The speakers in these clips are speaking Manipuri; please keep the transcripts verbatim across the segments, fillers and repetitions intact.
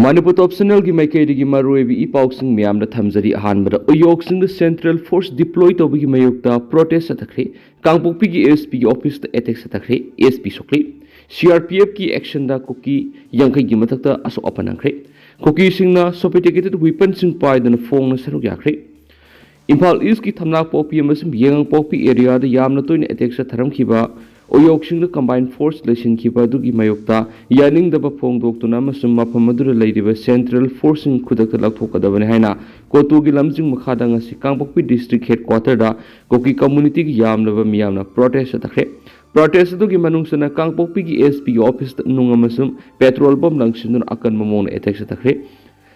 ꯃꯅꯤꯄꯨꯔ ꯇꯣꯞ ꯆꯦꯅꯦꯜꯒꯤ ꯃꯥꯏꯀꯩꯗꯒꯤ ꯃꯔꯨꯑꯣꯏꯕ ꯏ ꯄꯥꯎꯁꯤꯡ ꯃꯌꯥꯝꯗ ꯊꯝꯖꯔꯤ꯫ ꯑꯍꯥꯟꯕꯗ, ꯎꯌꯣꯛꯁꯤꯡꯗ ꯁꯦꯟꯇ꯭ꯔꯦꯜ ꯐꯣꯔꯁ ꯗꯤꯄ꯭ꯂꯣꯏ ꯇꯧꯕꯒꯤ ꯃꯥꯌꯣꯛꯇ ꯄ꯭ꯔꯣꯇꯦꯁ ꯆꯠꯊꯈ꯭ꯔꯦ꯫ ꯀꯥꯡꯄꯣꯛꯄꯤꯒꯤ ꯑꯦꯁ ꯄꯤꯒꯤ ꯑꯣꯐꯤꯁꯇ attack ꯆꯠꯊꯈ꯭ꯔꯦ꯫ S P ꯁꯣꯛꯂꯤ꯫ C R P ꯑꯦꯐꯀꯤ ꯑꯦꯛꯁꯟꯗ ꯀꯨꯀꯤ ꯌꯥꯡꯈꯩꯒꯤ ꯃꯊꯛꯇ ꯑꯁꯣꯛ ꯑꯄꯟ ꯅꯪꯈ꯭ꯔꯦ꯫ ꯀꯨꯀꯤꯁꯤꯡꯅ ꯁꯣꯐꯤꯁꯇꯤꯀꯦꯇꯦꯗ ꯋꯤꯄꯟꯁꯤꯡ ꯄꯥꯏꯗꯨꯅ ꯐꯣꯡꯅ ꯁꯔꯨꯛ ꯌꯥꯈ꯭ꯔꯦ꯫ ꯏꯝꯐꯥꯜ ꯏꯁꯀꯤ ꯊꯝꯅꯥꯄꯣꯛꯄꯤ ꯑꯃꯁꯨꯡ ꯌꯦꯉꯥꯡꯄꯣꯛꯄꯤ ꯑꯦꯔꯤꯌꯥꯗ ꯌꯥꯝꯅ ꯇꯣꯏꯅ ꯑꯦꯇꯦꯛ ꯆꯠꯊꯔꯝꯈꯤꯕ ꯎꯌꯣꯛꯁꯤꯡꯗ ꯀꯝꯕꯥꯏꯟ ꯐꯣꯔꯁ ꯂꯩꯁꯤꯟꯈꯤꯕ ꯑꯗꯨꯒꯤ ꯃꯥꯌꯣꯛꯇ ꯌꯥꯅꯤꯡꯗꯕ ꯐꯣꯡꯗꯣꯛꯇꯨꯅ ꯑꯃꯁꯨꯡ ꯃꯐꯝ ꯑꯗꯨꯗ ꯂꯩꯔꯤꯕ ꯁꯦꯟꯇ꯭ꯔꯦꯜ ꯐꯣꯔꯁꯁꯤꯡ ꯈꯨꯗꯛꯇ ꯂꯧꯊꯣꯛꯀꯗꯕꯅꯤ ꯍꯥꯏꯅ ꯀꯣꯇꯨꯒꯤ ꯂꯝꯖꯤꯡ ꯃꯈꯥꯗ ꯉꯁꯤ ꯀꯥꯡꯄꯣꯛꯄꯤ ꯗꯤꯁꯇ꯭ꯔꯤꯛ ꯍꯦꯗꯀ꯭ꯋꯥꯇꯔꯗ ꯀꯨꯀꯤ ꯀꯝꯃꯨꯅꯤꯇꯤꯒꯤ ꯌꯥꯝꯂꯕ ꯃꯤꯌꯥꯝꯅ ꯄ꯭ꯔꯣꯇꯦꯁ ꯆꯠꯊꯈ꯭ꯔꯦ꯫ ꯄ꯭ꯔꯣꯇꯦꯁ ꯑꯗꯨꯒꯤ ꯃꯅꯨꯡ ꯆꯟꯅ ꯀꯥꯡꯄꯣꯛꯄꯤꯒꯤ ꯑꯦꯁ ꯄꯤꯒꯤ ꯑꯣꯐꯤꯁꯇ ꯅꯨꯡ ꯑꯃꯁꯨꯡ ꯄꯦꯇ꯭ꯔꯣꯜ ꯕꯝ ꯂꯪꯁꯤꯟꯗꯨꯅ ꯑꯀꯟꯕ ꯃꯑꯣꯡꯗ ꯑꯦꯇꯦꯛ ꯆꯠꯊꯈ꯭ꯔꯦ꯫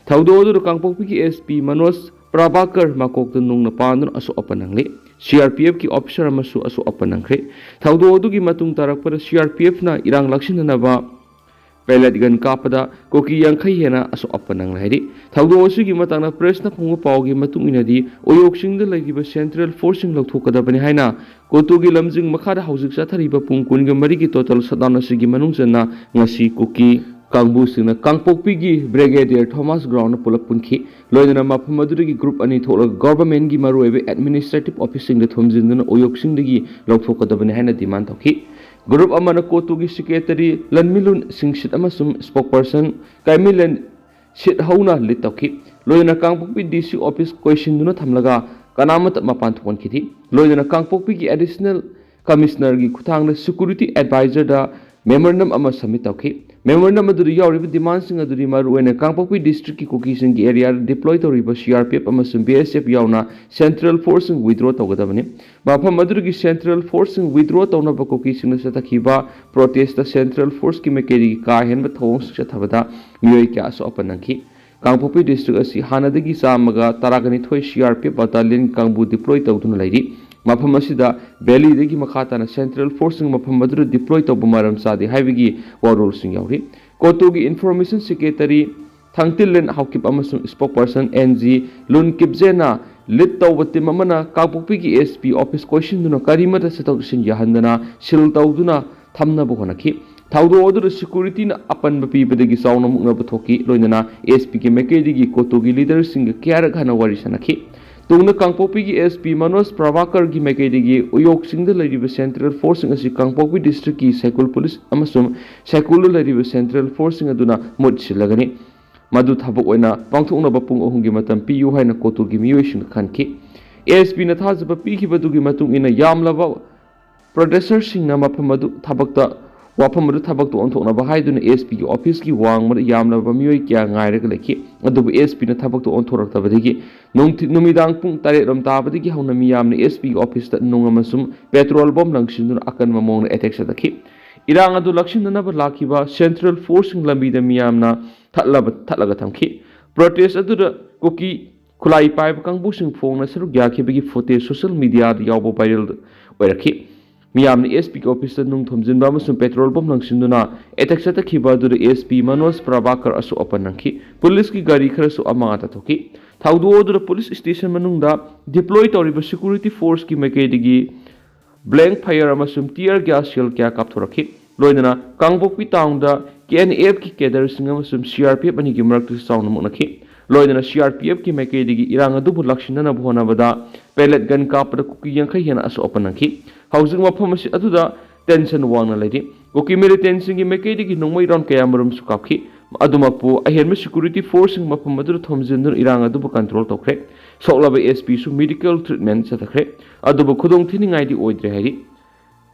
ꯊꯧꯗꯣꯛ ꯑꯗꯨꯗ ꯀꯥꯡꯄꯣꯛꯄꯤꯒꯤ ꯑꯦꯁ ꯄꯤ ꯃꯅꯣꯖ ꯄ꯭ꯔꯚꯥꯀꯔ ꯃꯀꯣꯛꯇ ꯅꯨꯡꯅ ꯄꯥꯟꯗꯨꯅ ꯑꯁꯣꯛ ꯑꯄꯟ ꯅꯪꯂꯤ꯫ ꯁꯤ ꯑꯥꯔ ꯄꯤ ꯑꯦꯐꯀꯤ ꯑꯣꯐꯤꯁꯥꯔ ꯑꯃꯁꯨ ꯑꯁꯣꯛ ꯑꯄꯟ ꯅꯪꯈ꯭ꯔꯦ꯫ ꯊꯧꯗꯣꯛ ꯑꯗꯨꯒꯤ ꯃꯇꯨꯡ ꯇꯥꯔꯛꯄꯗ ꯁꯤ ꯑꯥꯔ ꯄꯤ ꯑꯦꯐꯅ ꯏꯔꯥꯡ ꯂꯥꯛꯁꯤꯟꯅꯅꯕ ꯄꯦꯂꯦꯠ ꯒꯟ ꯀꯥꯞꯄꯗ ꯀꯨꯀꯤ ꯌꯥꯡꯈꯩ ꯍꯦꯟꯅ ꯑꯁꯣꯛ ꯑꯄꯟ ꯅꯪꯂꯦ ꯍꯥꯏꯔꯤ꯫ ꯊꯧꯗꯣꯛ ꯑꯁꯤꯒꯤ ꯃꯇꯥꯡꯗ ꯄ꯭ꯔꯦꯁꯅ ꯐꯪꯕ ꯄꯥꯎꯒꯤ ꯃꯇꯨꯡ ꯏꯟꯅꯗꯤ, ꯎꯌꯣꯛꯁꯤꯡꯗ ꯂꯩꯔꯤꯕ ꯁꯦꯟꯇ꯭ꯔꯦꯜ ꯐꯣꯔꯁꯁꯤꯡ ꯂꯧꯊꯣꯛꯀꯗꯕꯅꯤ ꯍꯥꯏꯅ ꯀꯣꯇꯨꯒꯤ ꯂꯝꯖꯤꯡ ꯃꯈꯥꯗ ꯍꯧꯖꯤꯛ ꯆꯠꯊꯔꯤꯕ ꯄꯨꯡ ꯀꯨꯟꯒ ꯃꯔꯤꯒꯤ ꯇꯣꯇꯦꯜ ꯁꯠꯗꯥꯎꯟ ꯑꯁꯤꯒꯤ ꯃꯅꯨꯡ ꯆꯟꯅ ꯉꯁꯤ ꯀꯨꯀꯤ ꯀꯥꯡꯕꯨꯁꯤꯡꯅ ꯀꯥꯡꯄꯣꯛꯄꯤꯒꯤ ꯕ꯭ꯔꯤꯒꯦꯗꯤꯌꯔ ꯊꯣꯃꯥꯁ ꯒ꯭ꯔꯥꯎꯟꯗ ꯄꯨꯂꯞ ꯄꯨꯟꯈꯤ꯫ ꯂꯣꯏꯅꯅ ꯃꯐꯝ ꯑꯗꯨꯗꯒꯤ ꯒ꯭ꯔꯨꯞ ꯑꯅꯤ ꯊꯣꯛꯂꯒ ꯒꯣꯚꯔꯟꯃꯦꯟꯠꯀꯤ ꯃꯔꯨꯑꯣꯏꯕ ꯑꯦꯗꯃꯤꯅꯤꯁꯇ꯭ꯔꯦꯇꯤꯚ ꯑꯣꯐꯤꯁꯁꯤꯡꯗ ꯊꯣꯝꯖꯤꯟꯗꯨꯅ ꯎꯌꯣꯛꯁꯤꯡꯗꯒꯤ ꯂꯧꯊꯣꯛꯀꯗꯕꯅꯤ ꯍꯥꯏꯅ ꯗꯤꯃꯥꯟ ꯇꯧꯈꯤ꯫ ꯒ꯭ꯔꯨꯞ ꯑꯃꯅ ꯀꯣꯇꯨꯒꯤ ꯁꯦꯀ꯭ꯔꯦꯇꯔꯤ ꯂꯟꯃꯤꯂꯨꯟ ꯁꯤꯡꯁꯤꯠ ꯑꯃꯁꯨꯡ ꯁ꯭ꯄꯣꯛꯄꯔꯁꯟ ꯀꯥꯏꯃꯤꯂꯦꯟ ꯁꯤꯠ ꯍꯧꯅ ꯂꯤꯗ ꯇꯧꯈꯤ꯫ ꯂꯣꯏꯅꯅ ꯀꯥꯡꯄꯣꯛꯄꯤ ꯗꯤ ꯁꯤ ꯑꯣꯐꯤꯁ ꯀꯣꯏꯁꯤꯟꯗꯨꯅ ꯊꯝꯂꯒ ꯀꯅꯥꯃꯠꯇ ꯃꯄꯥꯟ ꯊꯣꯛꯍꯟꯈꯤꯗꯦ꯫ ꯂꯣꯏꯅꯅ ꯀꯥꯡꯄꯣꯛꯄꯤꯒꯤ ꯑꯦꯗꯤꯁꯅꯦꯜ ꯀꯃꯤꯁꯅꯔꯒꯤ ꯈꯨꯠꯊꯥꯡꯗ ꯁꯦꯀ꯭ꯌꯨꯔꯤꯇꯤ ꯑꯦꯗꯚꯥꯏꯖꯔꯗ ꯃꯦꯃꯣꯔꯦꯟꯗꯝ ꯑꯃ ꯁꯕꯃꯤꯠ ꯇꯧꯈꯤ꯫ ꯃꯦꯃꯣꯔꯦꯟꯗꯝ ꯑꯗꯨꯗ ꯌꯥꯎꯔꯤꯕ ꯗꯤꯃꯥꯟꯁꯤꯡ ꯑꯗꯨꯗꯤ ꯃꯔꯨꯑꯣꯏꯅ ꯀꯥꯡꯄꯣꯛꯄꯤ ꯗꯤꯁꯇ꯭ꯔꯤꯛꯀꯤ ꯀꯨꯀꯤꯁꯤꯡꯒꯤ ꯑꯦꯔꯤꯌꯥꯗ ꯗꯤꯄ꯭ꯂꯣꯏ ꯇꯧꯔꯤꯕ ꯁꯤ ꯑꯥꯔ ꯄꯤ ꯑꯦꯐ ꯑꯃꯁꯨꯡ ꯕꯤ ꯑꯦꯁ ꯑꯦꯐ ꯌꯥꯎꯅ ꯁꯦꯟꯇ꯭ꯔꯦꯜ ꯐꯣꯔꯁꯁꯤꯡ ꯋꯤꯗ꯭ꯔꯣ ꯇꯧꯒꯗꯕꯅꯤ꯫ ꯃꯐꯝ ꯑꯗꯨꯗꯒꯤ ꯁꯦꯟꯇ꯭ꯔꯦꯜ ꯐꯣꯔꯁꯁꯤꯡ ꯋꯤꯗ꯭ꯔꯣ ꯇꯧꯅꯕ ꯀꯨꯀꯤꯁꯤꯡꯅ ꯆꯠꯊꯈꯤꯕ ꯄ꯭ꯔꯣꯇꯦꯁꯇ ꯁꯦꯟꯇ꯭ꯔꯦꯜ ꯐꯣꯔꯁꯀꯤ ꯃꯥꯏꯀꯩꯗꯒꯤ ꯀꯥ ꯍꯦꯟꯕ ꯊꯧꯑꯣꯡꯁꯤꯡ ꯆꯠꯊꯕꯗ ꯃꯤꯑꯣꯏ ꯀꯌꯥ ꯑꯁꯣꯛ ꯑꯄꯟ ꯅꯪꯈꯤ꯫ ꯀꯥꯡꯄꯣꯛꯄꯤ ꯗꯤꯁꯇ꯭ꯔꯤꯛ ꯑꯁꯤ ꯍꯥꯟꯅꯗꯒꯤ ꯆꯥꯝꯃꯒ ꯇꯔꯥꯒ ꯅꯤꯊꯣꯏ C R P F battalion ꯀꯥꯡꯕꯨ ꯗꯤꯄ꯭ꯂꯣꯏ ꯇꯧꯗꯨꯅ ꯂꯩꯔꯤ꯫ ꯃꯐꯝ ꯑꯁꯤꯗ ꯚꯦꯂꯤꯗꯒꯤ ꯃꯈꯥ ꯇꯥꯅ ꯁꯦꯟꯇ꯭ꯔꯦꯜ ꯐꯣꯔꯁꯁꯤꯡ ꯃꯐꯝ ꯑꯗꯨꯗ ꯗꯤꯄ꯭ꯂꯣꯏ ꯇꯧꯕ ꯃꯔꯝ ꯆꯥꯗꯦ ꯍꯥꯏꯕꯒꯤ ꯋꯥꯔꯣꯜꯁꯤꯡ ꯌꯥꯎꯔꯤ꯫ ꯀꯣꯇꯨꯒꯤ ꯏꯟꯐꯣꯔꯃꯦꯁꯟ ꯁꯦꯀ꯭ꯔꯦꯇꯔꯤ ꯊꯥꯡꯇꯤꯜꯂꯦꯟ ꯍꯥꯎꯀꯤꯞ ꯑꯃꯁꯨꯡ ꯁ꯭ꯄꯣꯛꯄꯔꯁꯟ ꯑꯦꯟ ꯖꯤ ꯂꯨꯟꯀꯤꯞꯖꯦꯅ ꯂꯤꯗ ꯇꯧꯕ ꯇꯤꯝ ꯑꯃꯅ ꯀꯥꯡꯄꯣꯛꯄꯤꯒꯤ ꯑꯦꯁ ꯄꯤ ꯑꯣꯐꯤꯁ ꯀꯣꯏꯁꯤꯟꯗꯨꯅ ꯀꯔꯤꯃꯠꯇ ꯆꯠꯊꯣꯛ ꯆꯠꯁꯤꯟ ꯌꯥꯍꯟꯗꯅ ꯁꯤꯜ ꯇꯧꯗꯨꯅ ꯊꯝꯅꯕ ꯍꯣꯠꯅꯈꯤ꯫ ꯊꯧꯗꯣꯛ ꯑꯗꯨꯗ ꯁꯦꯀ꯭ꯌꯨꯔꯤꯇꯤꯅ ꯑꯄꯟꯕ ꯄꯤꯕꯗꯒꯤ ꯆꯥꯎꯅ ꯃꯨꯛꯅꯕ ꯊꯣꯛꯈꯤ꯫ ꯂꯣꯏꯅꯅ ꯑꯦꯁ ꯄꯤꯒꯤ ꯃꯥꯏꯀꯩꯗꯒꯤ ꯀꯣꯇꯨꯒꯤ ꯂꯤꯗꯔꯁꯤꯡꯒ ꯀꯌꯥꯔꯛ ꯍꯟꯅ ꯋꯥꯔꯤ ꯁꯥꯟꯅꯈꯤ꯫ ꯇꯨꯡꯗ ꯀꯥꯡꯄꯣꯛꯄꯤꯒꯤ ꯑꯦꯁ ꯄꯤ ꯃꯅꯣꯖ ꯄ꯭ꯔꯚꯥꯀꯔꯒꯤ ꯃꯥꯏꯀꯩꯗꯒꯤ ꯎꯌꯣꯛꯁꯤꯡꯗ ꯂꯩꯔꯤꯕ ꯁꯦꯟꯇ꯭ꯔꯦꯜ ꯐꯣꯔꯁꯁꯤꯡ ꯑꯁꯤ ꯀꯥꯡꯄꯣꯛꯄꯤ ꯗꯤꯁꯇ꯭ꯔꯤꯛꯀꯤ ꯁꯥꯏꯀꯨꯜ ꯄꯨꯂꯤꯁ ꯑꯃꯁꯨꯡ ꯁꯥꯏꯀꯨꯜꯗ ꯂꯩꯔꯤꯕ ꯁꯦꯟꯇ꯭ꯔꯦꯜ ꯐꯣꯔꯁꯁꯤꯡ ꯑꯗꯨꯅ ꯃꯍꯨꯠ ꯁꯤꯜꯂꯒꯅꯤ꯫ ꯃꯗꯨ ꯊꯕꯛ ꯑꯣꯏꯅ ꯄꯥꯡꯊꯣꯛꯅꯕ ꯄꯨꯡ ꯑꯍꯨꯝꯒꯤ ꯃꯇꯝ ꯄꯤꯌꯨ ꯍꯥꯏꯅ ꯀꯣꯇꯨꯒꯤ ꯃꯤꯑꯣꯏꯁꯤꯡꯅ ꯈꯟꯈꯤ꯫ ꯑꯦꯁ ꯄꯤꯅ ꯊꯥꯖꯕ ꯄꯤꯈꯤꯕꯗꯨꯒꯤ ꯃꯇꯨꯡ ꯏꯟꯅ ꯌꯥꯝꯂꯕ ꯄ꯭ꯔꯣꯇꯦꯁꯇꯔꯁꯤꯡꯅ ꯃꯐꯝ ꯑꯗꯨ ꯊꯕꯛꯇ, ꯋꯥꯐꯝ ꯑꯗꯨ ꯊꯕꯛꯇ ꯑꯣꯟꯊꯣꯛꯅꯕ ꯍꯥꯏꯗꯨꯅ ꯑꯦꯁ ꯄꯤꯒꯤ ꯑꯣꯐꯤꯁꯀꯤ ꯋꯥꯡꯃꯗ ꯌꯥꯝꯂꯕ ꯃꯤꯑꯣꯏ ꯀꯌꯥ ꯉꯥꯏꯔꯒ ꯂꯩꯈꯤ꯫ ꯑꯗꯨꯕꯨ ꯑꯦꯁ ꯄꯤꯅ ꯊꯕꯛꯇ ꯑꯣꯟꯊꯣꯔꯛꯇꯕꯗꯒꯤ ꯅꯨꯡꯊꯤ-, ꯅꯨꯃꯤꯗꯥꯡ ꯄꯨꯡ ꯇꯔꯦꯠ ꯔꯣꯝ ꯇꯥꯕꯗꯒꯤ ꯍꯧꯅ ꯃꯤꯌꯥꯝꯅ ꯑꯦꯁ ꯄꯤꯒꯤ ꯑꯣꯐꯤꯁꯇ ꯅꯨꯡ ꯑꯃꯁꯨꯡ ꯄꯦꯇ꯭ꯔꯣꯜ ꯕꯣꯝ ꯂꯪꯁꯤꯟꯗꯨꯅ ꯑꯀꯟꯕ ꯃꯑꯣꯡꯗ ꯑꯦꯇꯦꯛ ꯆꯠꯊꯈꯤ꯫ ꯏꯔꯥꯡ ꯑꯗꯨ ꯂꯥꯛꯁꯤꯟꯅꯅꯕ ꯂꯥꯛꯈꯤꯕ ꯁꯦꯟꯇ꯭ꯔꯦꯜ ꯐꯣꯔꯁꯁꯤꯡ ꯂꯝꯕꯤꯗ ꯃꯤꯌꯥꯝꯅ ꯊꯠꯂꯕ, ꯊꯠꯂꯒ ꯊꯝꯈꯤ꯫ ꯄ꯭ꯔꯣꯇꯦꯁ ꯑꯗꯨꯗ ꯀꯨꯀꯤ ꯈꯨꯠꯂꯥꯏ ꯄꯥꯏꯕ ꯀꯥꯡꯕꯨꯁꯤꯡ ꯐꯣꯡꯅ ꯁꯔꯨꯛ ꯌꯥꯈꯤꯕꯒꯤ ꯐꯨꯇꯦꯖ ꯁꯣꯁꯤꯌꯦꯜ ꯃꯤꯗꯤꯌꯥꯗ ꯌꯥꯎꯕ ꯚꯥꯏꯔꯦꯜ ꯑꯣꯏꯔꯛꯈꯤ꯫ ꯃꯤꯌꯥꯝꯅ ꯑꯦꯁ ꯄꯤꯒꯤ ꯑꯣꯐꯤꯁꯇ ꯅꯨꯡ ꯊꯣꯝꯖꯤꯟꯕ ꯑꯃꯁꯨꯡ ꯄꯦꯇ꯭ꯔꯣꯜ ꯕꯣꯝ ꯂꯪꯁꯤꯟꯗꯨꯅ ꯑꯦꯇꯦꯛ ꯆꯠꯊꯈꯤꯕ ꯑꯗꯨꯗ ꯑꯦꯁ ꯄꯤ ꯃꯅꯣꯖ ꯄ꯭ꯔꯚꯥꯀꯔ ꯑꯁꯣꯛ ꯑꯄꯟ ꯅꯪꯈꯤ꯫ ꯄꯨꯂꯤꯁꯀꯤ ꯒꯥꯔꯤ ꯈꯔꯁꯨ ꯑꯃꯥꯡ ꯑꯇꯥ ꯊꯣꯛꯈꯤ꯫ ꯊꯧꯗꯣꯛ ꯑꯗꯨꯗ ꯄꯨꯂꯤꯁ ꯁ꯭ꯇꯦꯁꯟ ꯃꯅꯨꯡꯗ ꯗꯤꯄ꯭ꯂꯣꯏ ꯇꯧꯔꯤꯕ ꯁꯦꯀ꯭ꯌꯨꯔꯤꯇꯤ ꯐꯣꯔꯁꯀꯤ ꯃꯥꯏꯀꯩꯗꯒꯤ ꯕ꯭ꯂꯦꯡ ꯐꯥꯌꯔ ꯑꯃꯁꯨꯡ ꯇꯤꯌꯔ ꯒ꯭ꯌꯥꯁ ꯁꯦꯜ ꯀꯌꯥ ꯀꯥꯞꯊꯣꯔꯛꯈꯤ꯫ ꯂꯣꯏꯅꯅ ꯀꯥꯡꯄꯣꯛꯄꯤ ꯇꯥꯎꯟꯗ ꯀꯦ ꯑꯦꯟ ꯑꯦꯐꯀꯤ ꯀꯦꯗꯔꯁꯤꯡ ꯑꯃꯁꯨꯡ ꯁꯤ ꯑꯥꯔ ꯄꯤ ꯑꯦꯐ ꯑꯅꯤꯒꯤ ꯃꯔꯛꯇꯁꯨ ꯆꯥꯎꯅ ꯃꯨꯛꯅꯈꯤ꯫ ꯂꯣꯏꯅꯅ ꯁꯤ ꯑꯥꯔ ꯄꯤ ꯑꯦꯐꯀꯤ ꯃꯥꯏꯀꯩꯗꯒꯤ ꯏꯔꯥꯡ ꯑꯗꯨꯕꯨ ꯂꯥꯛꯁꯤꯟꯅꯅꯕ ꯍꯣꯠꯅꯕꯗ ꯄꯦꯂꯦꯠ ꯒꯟ ꯀꯥꯞꯄꯗ ꯀꯨꯀꯤ ꯌꯥꯡꯈꯩ ꯍꯦꯟꯅ ꯑꯁꯣꯛ ꯑꯄꯟ ꯅꯪꯈꯤ꯫ ꯍꯧꯖꯤꯛ ꯃꯐꯝ ꯑꯁꯤ ꯑꯗꯨꯗ ꯇꯦꯟꯁꯟ ꯋꯥꯡꯅ ꯂꯩꯔꯤ꯫ ꯀꯨꯀꯤ ꯃꯤꯂꯤꯇꯦꯟꯁꯤꯡꯒꯤ ꯃꯥꯏꯀꯩꯗꯒꯤ ꯅꯣꯡꯃꯩ ꯔꯥꯎꯟ ꯀꯌꯥꯃꯔꯨꯝꯁꯨ ꯀꯥꯞꯈꯤ꯫ ꯑꯗꯨꯃꯛꯄꯨ ꯑꯍꯦꯟꯕ ꯁꯦꯀ꯭ꯌꯨꯔꯤꯇꯤ ꯐꯣꯔꯁꯁꯤꯡ ꯃꯐꯝ ꯑꯗꯨꯗ ꯊꯣꯝꯖꯤꯟꯗꯨꯅ ꯏꯔꯥꯡ ꯑꯗꯨꯕꯨ ꯀꯟꯇ꯭ꯔꯣꯜ ꯇꯧꯈ꯭ꯔꯦ꯫ ꯁꯣꯛꯂꯕ ꯑꯦꯁ ꯄꯤꯁꯨ ꯃꯦꯗꯤꯀꯦꯜ ꯇ꯭ꯔꯤꯠꯃꯦꯟ ꯆꯠꯊꯈ꯭ꯔꯦ꯫ ꯑꯗꯨꯕꯨ ꯈꯨꯗꯣꯡ ꯊꯤꯅꯤꯡꯉꯥꯏꯗꯤ ꯑꯣꯏꯗ꯭ꯔꯦ ꯍꯥꯏꯔꯤ꯫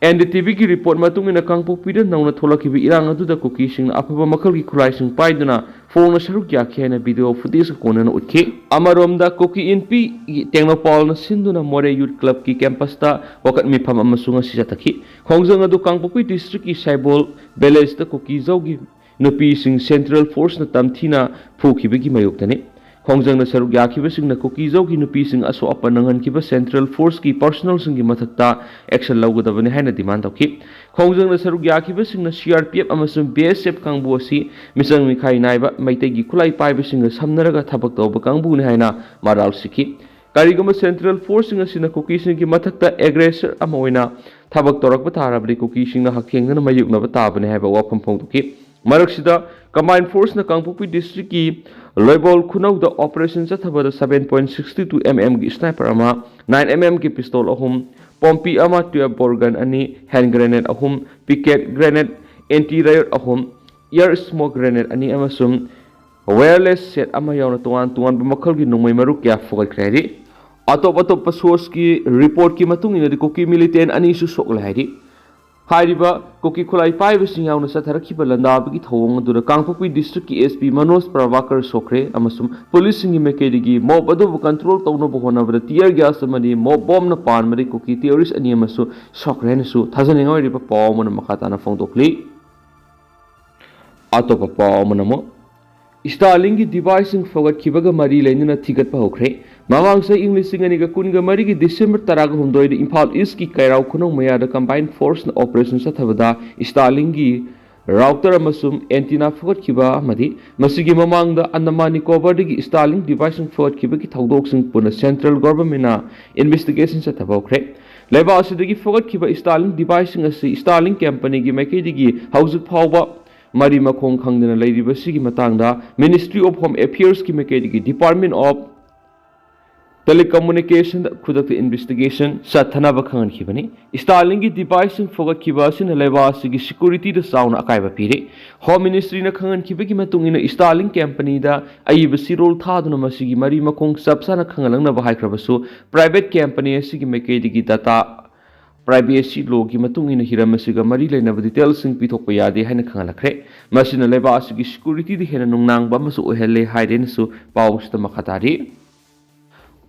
ꯑꯦꯟ ꯗꯤ ꯇꯤ ꯚꯤꯒꯤ ꯔꯤꯄꯣꯔꯠ ꯃꯇꯨꯡ ꯏꯟꯅ ꯀꯥꯡꯄꯣꯛꯄꯤꯗ ꯅꯧꯅ ꯊꯣꯛꯂꯛꯈꯤꯕ ꯏꯔꯥꯡ ꯑꯗꯨꯗ ꯀꯨꯀꯤꯁꯤꯡꯅ ꯑꯐꯕ ꯃꯈꯜꯒꯤ ꯈꯨꯠꯂꯥꯏꯁꯤꯡ ꯄꯥꯏꯗꯨꯅ ꯐꯣꯡꯅ ꯁꯔꯨꯛ ꯌꯥꯈꯤ ꯍꯥꯏꯅ ꯚꯤꯗꯤꯑꯣ ꯐꯨꯇꯦꯖꯀ ꯀꯣꯟꯅꯅ ꯎꯠꯈꯤ꯫ ꯑꯃꯔꯣꯝꯗ ꯀꯨꯀꯤ ꯏꯟꯄꯤꯒꯤ ꯇꯦꯡꯅꯧꯄꯥꯜꯅ ꯁꯤꯟꯗꯨꯅ ꯃꯣꯔꯦ ꯌꯨꯠ ꯀ꯭ꯂꯕꯀꯤ ꯀꯦꯝꯄꯁꯇ ꯋꯥꯀꯠ ꯃꯤꯐꯝ ꯑꯃꯁꯨ ꯉꯁꯤ ꯆꯠꯊꯈꯤ꯫ ꯈꯣꯡꯖꯪ ꯑꯗꯨ ꯀꯥꯡꯄꯣꯛꯄꯤ ꯗꯤꯁꯇ꯭ꯔꯤꯛꯀꯤ ꯁꯥꯏꯕꯣꯜ ꯚꯤꯂꯦꯖꯇ ꯀꯨꯀꯤꯖꯧꯒꯤ ꯅꯨꯄꯤꯁꯤꯡ ꯁꯦꯟꯇ꯭ꯔꯦꯜ ꯐꯣꯔꯁꯅ ꯇꯝꯊꯤꯅ ꯐꯨꯈꯤꯕꯒꯤ ꯃꯥꯌꯣꯛꯇꯅꯤ꯫ ꯈꯣꯡꯖꯪꯗ ꯁꯔꯨꯛ ꯌꯥꯈꯤꯕꯁꯤꯡꯅ ꯀꯨꯀꯤꯖꯧꯒꯤ ꯅꯨꯄꯤꯁꯤꯡ ꯑꯁꯣꯛ ꯑꯄꯟ ꯅꯪꯍꯟꯈꯤꯕ ꯁꯦꯟꯇ꯭ꯔꯦꯜ ꯐꯣꯔꯁꯀꯤ ꯄꯔꯁꯣꯅꯦꯜꯁꯤꯡꯒꯤ ꯃꯊꯛꯇ ꯑꯦꯛꯁꯟ ꯂꯧꯒꯗꯕꯅꯤ ꯍꯥꯏꯅ ꯗꯤꯃꯥꯟ ꯇꯧꯈꯤ꯫ ꯈꯣꯡꯖꯪꯗ ꯁꯔꯨꯛ ꯌꯥꯈꯤꯕꯁꯤꯡꯅ ꯁꯤ ꯑꯥꯔ ꯄꯤ ꯑꯦꯐ ꯑꯃꯁꯨꯡ ꯕꯤ ꯑꯦꯁ ꯑꯦꯐ ꯀꯥꯡꯕꯨ ꯑꯁꯤ ꯃꯤꯆꯪ ꯃꯤꯈꯥꯏ ꯅꯥꯏꯕ ꯃꯩꯇꯩꯒꯤ ꯈꯨꯠꯂꯥꯏ ꯄꯥꯏꯕꯁꯤꯡꯒ ꯁꯝꯅꯔꯒ ꯊꯕꯛ ꯇꯧꯕ ꯀꯥꯡꯕꯨꯅꯤ ꯍꯥꯏꯅ ꯃꯔꯥꯜ ꯁꯤꯈꯤ꯫ ꯀꯔꯤꯒꯨꯝꯕ ꯁꯦꯟꯇ꯭ꯔꯦꯜ ꯐꯣꯔꯁꯁꯤꯡ ꯑꯁꯤꯅ ꯀꯨꯀꯤꯁꯤꯡꯒꯤ ꯃꯊꯛꯇ ꯑꯦꯒ꯭ꯔꯦꯁꯔ ꯑꯃ ꯑꯣꯏꯅ ꯊꯕꯛ ꯇꯧꯔꯛꯄ ꯇꯥꯔꯕꯗꯤ ꯀꯨꯀꯤꯁꯤꯡꯅ ꯍꯛꯊꯦꯡꯅꯅ ꯃꯥꯌꯣꯛꯅꯕ ꯇꯥꯕꯅꯤ ꯍꯥꯏꯕ ꯋꯥꯐꯝ ꯐꯣꯡꯗꯣꯛꯈꯤ꯫ ꯃꯔꯛꯁꯤꯗ combined forceꯅ ꯀꯥꯡꯄꯣꯛꯄꯤ districtꯀꯤ ꯂꯣꯏꯕꯣꯜ ꯈꯨꯅꯧꯗ operation ꯆꯠꯊꯕꯗ seven point six two mmꯒꯤ sniper ꯑꯃ, nine mmꯒꯤ pistol ꯑꯍꯨꯝ, ꯄꯣꯝꯄꯤ ꯑꯃ, twelve bore gun ꯑꯅꯤ, hand grenade ꯑꯍꯨꯝ, picket grenade, anti riot ꯑꯍꯨꯝ, air smoke grenade ꯑꯅꯤ ꯑꯃꯁꯨꯡ wireless set ꯑꯃ ꯌꯥꯎꯅ ꯇꯣꯉꯥꯟ ꯇꯣꯉꯥꯟꯕ ꯃꯈꯜꯒꯤ ꯅꯣꯡꯃꯩ ꯃꯔꯨ ꯀꯌꯥ ꯐꯨꯒꯠꯈ꯭ꯔꯦ ꯍꯥꯏꯔꯤ꯫ ꯑꯇꯣꯞ ꯑꯇꯣꯞꯄ sourceꯀꯤ reportꯀꯤ ꯃꯇꯨꯡ ꯏꯟꯅꯗꯤ ꯀꯨꯀꯤ militant ꯑꯅꯤꯁꯨ ꯁꯣꯛꯂꯦ ꯍꯥꯏꯔꯤ꯫ ꯍꯥꯏꯔꯤꯕ ꯀꯨꯀꯤ ꯈꯨꯠꯂꯥꯏ ꯄꯥꯏꯕꯁꯤꯡ ꯌꯥꯎꯅ ꯆꯠꯊꯔꯛꯈꯤꯕ ꯂꯥꯟꯗꯥꯕꯒꯤ ꯊꯧꯑꯣꯡ ꯑꯗꯨꯗ ꯀꯥꯡꯄꯣꯛꯄꯤ districtꯀꯤ SP ꯃꯅꯣꯖ ꯄ꯭ꯔꯚꯥꯀꯔ ꯁꯣꯛꯈ꯭ꯔꯦ ꯑꯃꯁꯨꯡ ꯄꯨꯂꯤꯁꯁꯤꯡꯒꯤ ꯃꯥꯏꯀꯩꯗꯒꯤ mob ꯑꯗꯨꯕꯨ control ꯇꯧꯅꯕ ꯍꯣꯠꯅꯕꯗ tear gas ꯑꯃꯗꯤ mob bombꯅ ꯄꯥꯟꯕꯗꯒꯤ ꯀꯨꯀꯤ terrorist ꯑꯅꯤ ꯑꯃꯁꯨ ꯁꯣꯛꯈ꯭ꯔꯦ ꯍꯥꯏꯅꯁꯨ ꯊꯥꯖꯅꯤꯡꯉꯥꯏ ꯑꯣꯏꯔꯤꯕ ꯄꯥꯎ ꯑꯃꯅ ꯃꯈꯥ ꯇꯥꯅ ꯐꯣꯡꯗꯣꯛꯂꯤ꯫ ꯑꯇꯣꯞꯄ ꯄꯥꯎ ꯑꯃꯅ ꯑꯃꯨꯛ Starlinkꯒꯤ deviceꯁꯤꯡ ꯐꯒꯠꯈꯤꯕꯒ ꯃꯔꯤ ꯂꯩꯅꯅ ꯊꯤꯒꯠꯄ ꯍꯧꯈ꯭ꯔꯦ꯫ ꯃꯃꯥꯡ ꯆꯍꯤ ꯏꯪ ꯂꯤꯁꯤꯡ ꯑꯅꯤꯒ ꯀꯨꯟꯒ ꯃꯔꯤꯒꯤ December ꯇꯔꯥꯒ ꯍꯨꯝꯗꯣꯏꯗ ꯏꯝꯐꯥꯜ Eastꯀꯤ ꯀꯩꯔꯥꯎ ꯈꯨꯅꯧ ꯃꯌꯥꯗ combined forceꯅ operation ꯆꯠꯊꯕꯗ Starlinkꯒꯤ router ꯑꯃꯁꯨꯡ antenna ꯐꯒꯠꯈꯤꯕ ꯑꯃꯗꯤ ꯃꯁꯤꯒꯤ ꯃꯃꯥꯡꯗ Andaman Nicobarꯗꯒꯤ Starlink deviceꯁꯤꯡ ꯐꯒꯠꯈꯤꯕꯒꯤ ꯊꯧꯗꯣꯛꯁꯤꯡ ꯄꯨꯟꯅ central governmentꯅ investigation ꯆꯠꯊꯕ ꯍꯧꯈ꯭ꯔꯦ꯫ ꯂꯩꯕꯥꯛ ꯑꯁꯤꯗꯒꯤ ꯐꯒꯠꯈꯤꯕ Starlink deviceꯁꯤꯡ ꯑꯁꯤ Starlink companyꯒꯤ ꯃꯥꯏꯀꯩꯗꯒꯤ ꯍꯧꯖꯤꯛ ꯐꯥꯎꯕ ꯃꯔꯤ ꯃꯈꯣꯡ ꯈꯪꯗꯅ ꯂꯩꯔꯤꯕꯁꯤꯒꯤ ꯃꯇꯥꯡꯗ Ministry of Home Affairsꯀꯤ ꯃꯥꯏꯀꯩꯗꯒꯤ Department of Telecommunicationꯗ ꯈꯨꯗꯛꯇ investigation ꯆꯠꯊꯅꯕ ꯈꯪꯍꯟꯈꯤꯕꯅꯤ꯫ Starlinkꯒꯤ deviceꯁꯤꯡ ꯐꯒꯠꯈꯤꯕ ꯑꯁꯤꯅ ꯂꯩꯕꯥꯛ ꯑꯁꯤꯒꯤ securityꯗ ꯆꯥꯎꯅ ꯑꯀꯥꯏꯕ ꯄꯤꯔꯤ꯫ Home Ministryꯅ ꯈꯪꯍꯟꯈꯤꯕꯒꯤ ꯃꯇꯨꯡ ꯏꯟꯅ Starlink companyꯗ ꯑꯏꯕ ꯆꯦꯔꯣꯜ ꯊꯥꯗꯨꯅ ꯃꯁꯤꯒꯤ ꯃꯔꯤ ꯃꯈꯣꯡ ꯆꯞ ꯆꯥꯅ ꯈꯪꯍꯜꯂꯛꯅꯕ ꯍꯥꯏꯈ꯭ꯔꯕꯁꯨ, private company ꯑꯁꯤꯒꯤ ꯃꯥꯏꯀꯩꯗꯒꯤ data privacy lawꯒꯤ ꯃꯇꯨꯡ ꯏꯟꯅ ꯍꯤꯔꯝ ꯑꯁꯤꯒ ꯃꯔꯤ ꯂꯩꯅꯕ detailꯁꯤꯡ ꯄꯤꯊꯣꯛꯄ ꯌꯥꯗꯦ ꯍꯥꯏꯅ ꯈꯪꯍꯜꯂꯛꯈ꯭ꯔꯦ꯫ ꯃꯁꯤꯅ ꯂꯩꯕꯥꯛ ꯑꯁꯤꯒꯤ securityꯗ ꯍꯦꯟꯅ ꯅꯨꯡꯅꯥꯡꯕ ꯑꯃꯁꯨ ꯑꯣꯏꯍꯜꯂꯦ ꯍꯥꯏꯔꯦꯅꯁꯨ ꯄꯥꯎꯁꯤꯗ ꯃꯈꯥ ꯇꯥꯔꯤ꯫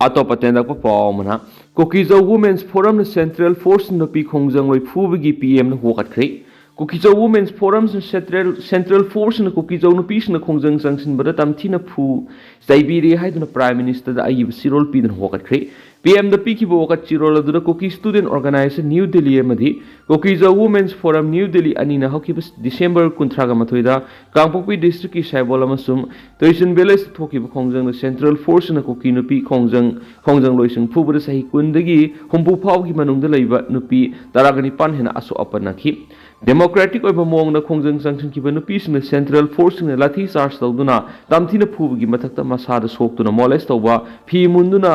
ꯑꯇꯣꯞꯄ ꯇꯦꯟꯗꯛꯄ ꯄꯥꯎ ꯑꯃꯅ, ꯀꯨꯀꯤꯖꯧ Women's Forumꯅ Central Force ꯅꯨꯄꯤ ꯈꯣꯡꯖꯪꯂꯣꯏ ꯐꯨꯕꯒꯤ PMꯅ ꯋꯥꯀꯠꯈ꯭ꯔꯦ꯫ ꯀꯨꯀꯤꯖꯧ Women's Forumꯅ Central, Central Forceꯅ ꯀꯨꯀꯤꯖꯧ ꯅꯨꯄꯤꯁꯤꯡꯅ ꯈꯣꯡꯖꯪ ꯆꯪꯁꯤꯟꯕꯗ ꯇꯝꯊꯤꯅ ꯐꯨ ꯆꯩꯕꯤꯔꯦ ꯍꯥꯏꯗꯨꯅ Prime Ministerꯗ ꯑꯏꯕ ꯆꯦꯔꯣꯜ ꯄꯤꯗꯨꯅ ꯋꯥꯀꯠꯈ꯭ꯔꯦ꯫ ꯄꯤ ꯑꯦꯝꯗ ꯄꯤꯈꯤꯕ ꯋꯥꯀꯠ ꯆꯤꯔꯣꯜ ꯑꯗꯨꯗ ꯀꯨꯀꯤ ꯁ꯭ꯇꯨꯗꯦꯟꯠ ꯑꯣꯔꯒꯅꯥꯏꯖꯦꯁꯟ ꯅ꯭ꯌꯨ ꯗꯤꯜꯂꯤ ꯑꯃꯗꯤ ꯀꯨꯀꯤ ꯖꯧ ꯋꯨꯃꯦꯟꯁ ꯐꯣꯔꯝ ꯅ꯭ꯌꯨ ꯗꯤꯜꯂꯤ ꯑꯅꯤꯅ ꯍꯧꯈꯤꯕ ꯗꯤꯁꯦꯝꯕꯔ ꯀꯨꯟꯊ꯭ꯔꯥꯒ ꯃꯥꯊꯣꯏꯗ ꯀꯥꯡꯄꯣꯛꯄꯤ ꯗꯤꯁꯇ꯭ꯔꯤꯛꯀꯤ ꯁꯥꯏꯕꯣꯜ ꯑꯃꯁꯨꯡ ꯇꯣꯏꯆꯨꯟ ꯚꯤꯂꯦꯖꯇ ꯊꯣꯛꯈꯤꯕ ꯈꯣꯡꯖꯪꯗ ꯁꯦꯟꯇ꯭ꯔꯦꯜ ꯐꯣꯔꯁꯅ ꯀꯨꯀꯤ ꯅꯨꯄꯤ ꯈꯣꯡꯖꯪ ꯈꯣꯡꯖꯪꯂꯣꯏꯁꯤꯡ ꯐꯨꯕꯗ ꯆꯍꯤ ꯀꯨꯟꯗꯒꯤ ꯍꯨꯝꯐꯨ ꯐꯥꯎꯕꯒꯤ ꯃꯅꯨꯡꯗ ꯂꯩꯕ ꯅꯨꯄꯤ ꯇꯔꯥꯒ ꯅꯤꯄꯥꯟ ꯍꯦꯟꯅ ꯑꯁꯣꯛ ꯑꯄꯟ ꯅꯪꯈꯤ꯫ ꯗꯦꯃꯣꯀ꯭ꯔꯦꯇꯤꯛ ꯑꯣꯏꯕ ꯃꯑꯣꯡꯗ ꯈꯣꯡꯖꯪ ꯆꯪꯁꯤꯟꯈꯤꯕ ꯅꯨꯄꯤꯁꯤꯡꯅ ꯁꯦꯟꯇ꯭ꯔꯦꯜ ꯐꯣꯔꯁꯁꯤꯡꯅ ꯂꯥꯊꯤ ꯆꯥꯔꯖ ꯇꯧꯗꯨꯅ ꯇꯝꯊꯤꯅ ꯐꯨꯕꯒꯤ ꯃꯊꯛꯇ ꯃꯁꯥꯗ ꯁꯣꯛꯇꯨꯅ ꯃꯣꯂꯦꯁ ꯇꯧꯕ, ꯐꯤ ꯃꯨꯟꯗꯨꯅ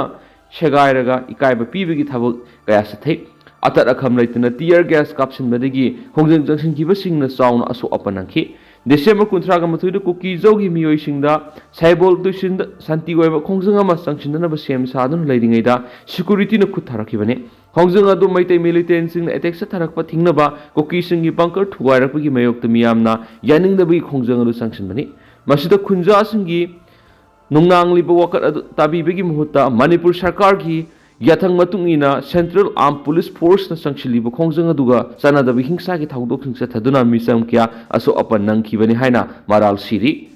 ꯁꯦꯒꯥꯏꯔꯒ ꯏꯀꯥꯏꯕ ꯄꯤꯕꯒꯤ ꯊꯕꯛ ꯀꯌꯥ ꯆꯠꯊꯩ꯫ ꯑꯇꯠ ꯑꯈꯝ ꯂꯩꯇꯅ ꯇꯤꯌꯔ ꯒ꯭ꯌꯥꯁ ꯀꯥꯞꯁꯤꯟꯕꯗꯒꯤ ꯈꯣꯡꯖꯪ ꯆꯪꯁꯤꯟꯈꯤꯕꯁꯤꯡꯅ ꯆꯥꯎꯅ ꯑꯁꯣꯛ ꯑꯄꯟ ꯅꯪꯈꯤ꯫ ꯗꯤꯁꯦꯝꯕꯔ ꯀꯨꯟꯊ꯭ꯔꯥꯒ ꯃꯥꯊꯣꯏꯗ ꯀꯨꯀꯤ ꯖꯧꯒꯤ ꯃꯤꯑꯣꯏꯁꯤꯡꯗ ꯁꯥꯏꯕꯣꯜ ꯇꯨꯏꯁꯤꯟꯗ ꯁꯥꯟꯇꯤ ꯑꯣꯏꯕ ꯈꯣꯡꯖꯪ ꯑꯃ ꯆꯪꯁꯤꯟꯗꯅꯕ ꯁꯦꯝ ꯁꯥꯗꯨꯅ ꯂꯩꯔꯤꯉꯩꯗ ꯁꯦꯀ꯭ꯌꯨꯔꯤꯇꯤꯅ ꯈꯨꯠ ꯊꯥꯔꯛꯈꯤꯕꯅꯤ꯫ ꯈꯣꯡꯖꯪ ꯑꯗꯨ ꯃꯩꯇꯩ ꯃꯤꯂꯤꯇꯦꯟꯁꯤꯡꯅ ꯑꯦꯇꯦꯛ ꯆꯠꯊꯔꯛꯄ ꯊꯤꯡꯅꯕ ꯀꯨꯀꯤꯁꯤꯡꯒꯤ ꯕꯪꯀꯔ ꯊꯨꯒꯥꯏꯔꯛꯄꯒꯤ ꯃꯥꯌꯣꯛꯇ ꯃꯤꯌꯥꯝꯅ ꯌꯥꯅꯤꯡꯗꯕꯒꯤ ꯈꯣꯡꯖꯪ ꯑꯗꯨ ꯆꯪꯁꯤꯟꯕꯅꯤ꯫ ꯃꯁꯤꯗ ꯈꯨꯟꯖꯥꯁꯤꯡꯒꯤ ꯅꯨꯡꯅꯥꯡꯂꯤꯕ ꯋꯥꯀꯠ ꯑꯗꯨ ꯇꯥꯕꯤꯕꯒꯤ ꯃꯍꯨꯠꯇ ꯃꯅꯤꯄꯨꯔ ꯁꯔꯀꯥꯔꯒꯤ ꯌꯥꯊꯪ ꯃꯇꯨꯡ ꯏꯟꯅ ꯁꯦꯟꯇ꯭ꯔꯦꯜ ꯑꯥꯔꯝ ꯄꯨꯂꯤꯁ ꯐꯣꯔꯁꯅ ꯆꯪꯁꯤꯜꯂꯤꯕ ꯈꯣꯡꯖꯪ ꯑꯗꯨꯒ ꯆꯥꯟꯅꯗꯕ ꯍꯤꯡꯁꯥꯒꯤ ꯊꯧꯗꯣꯛꯁꯤꯡ ꯆꯠꯊꯗꯨꯅ ꯃꯤꯆꯝ ꯀꯌꯥ ꯑꯁꯣꯛ ꯑꯄꯟ ꯅꯪꯈꯤꯕꯅꯤ ꯍꯥꯏꯅ ꯃꯔꯥꯜ ꯁꯤꯔꯤ꯫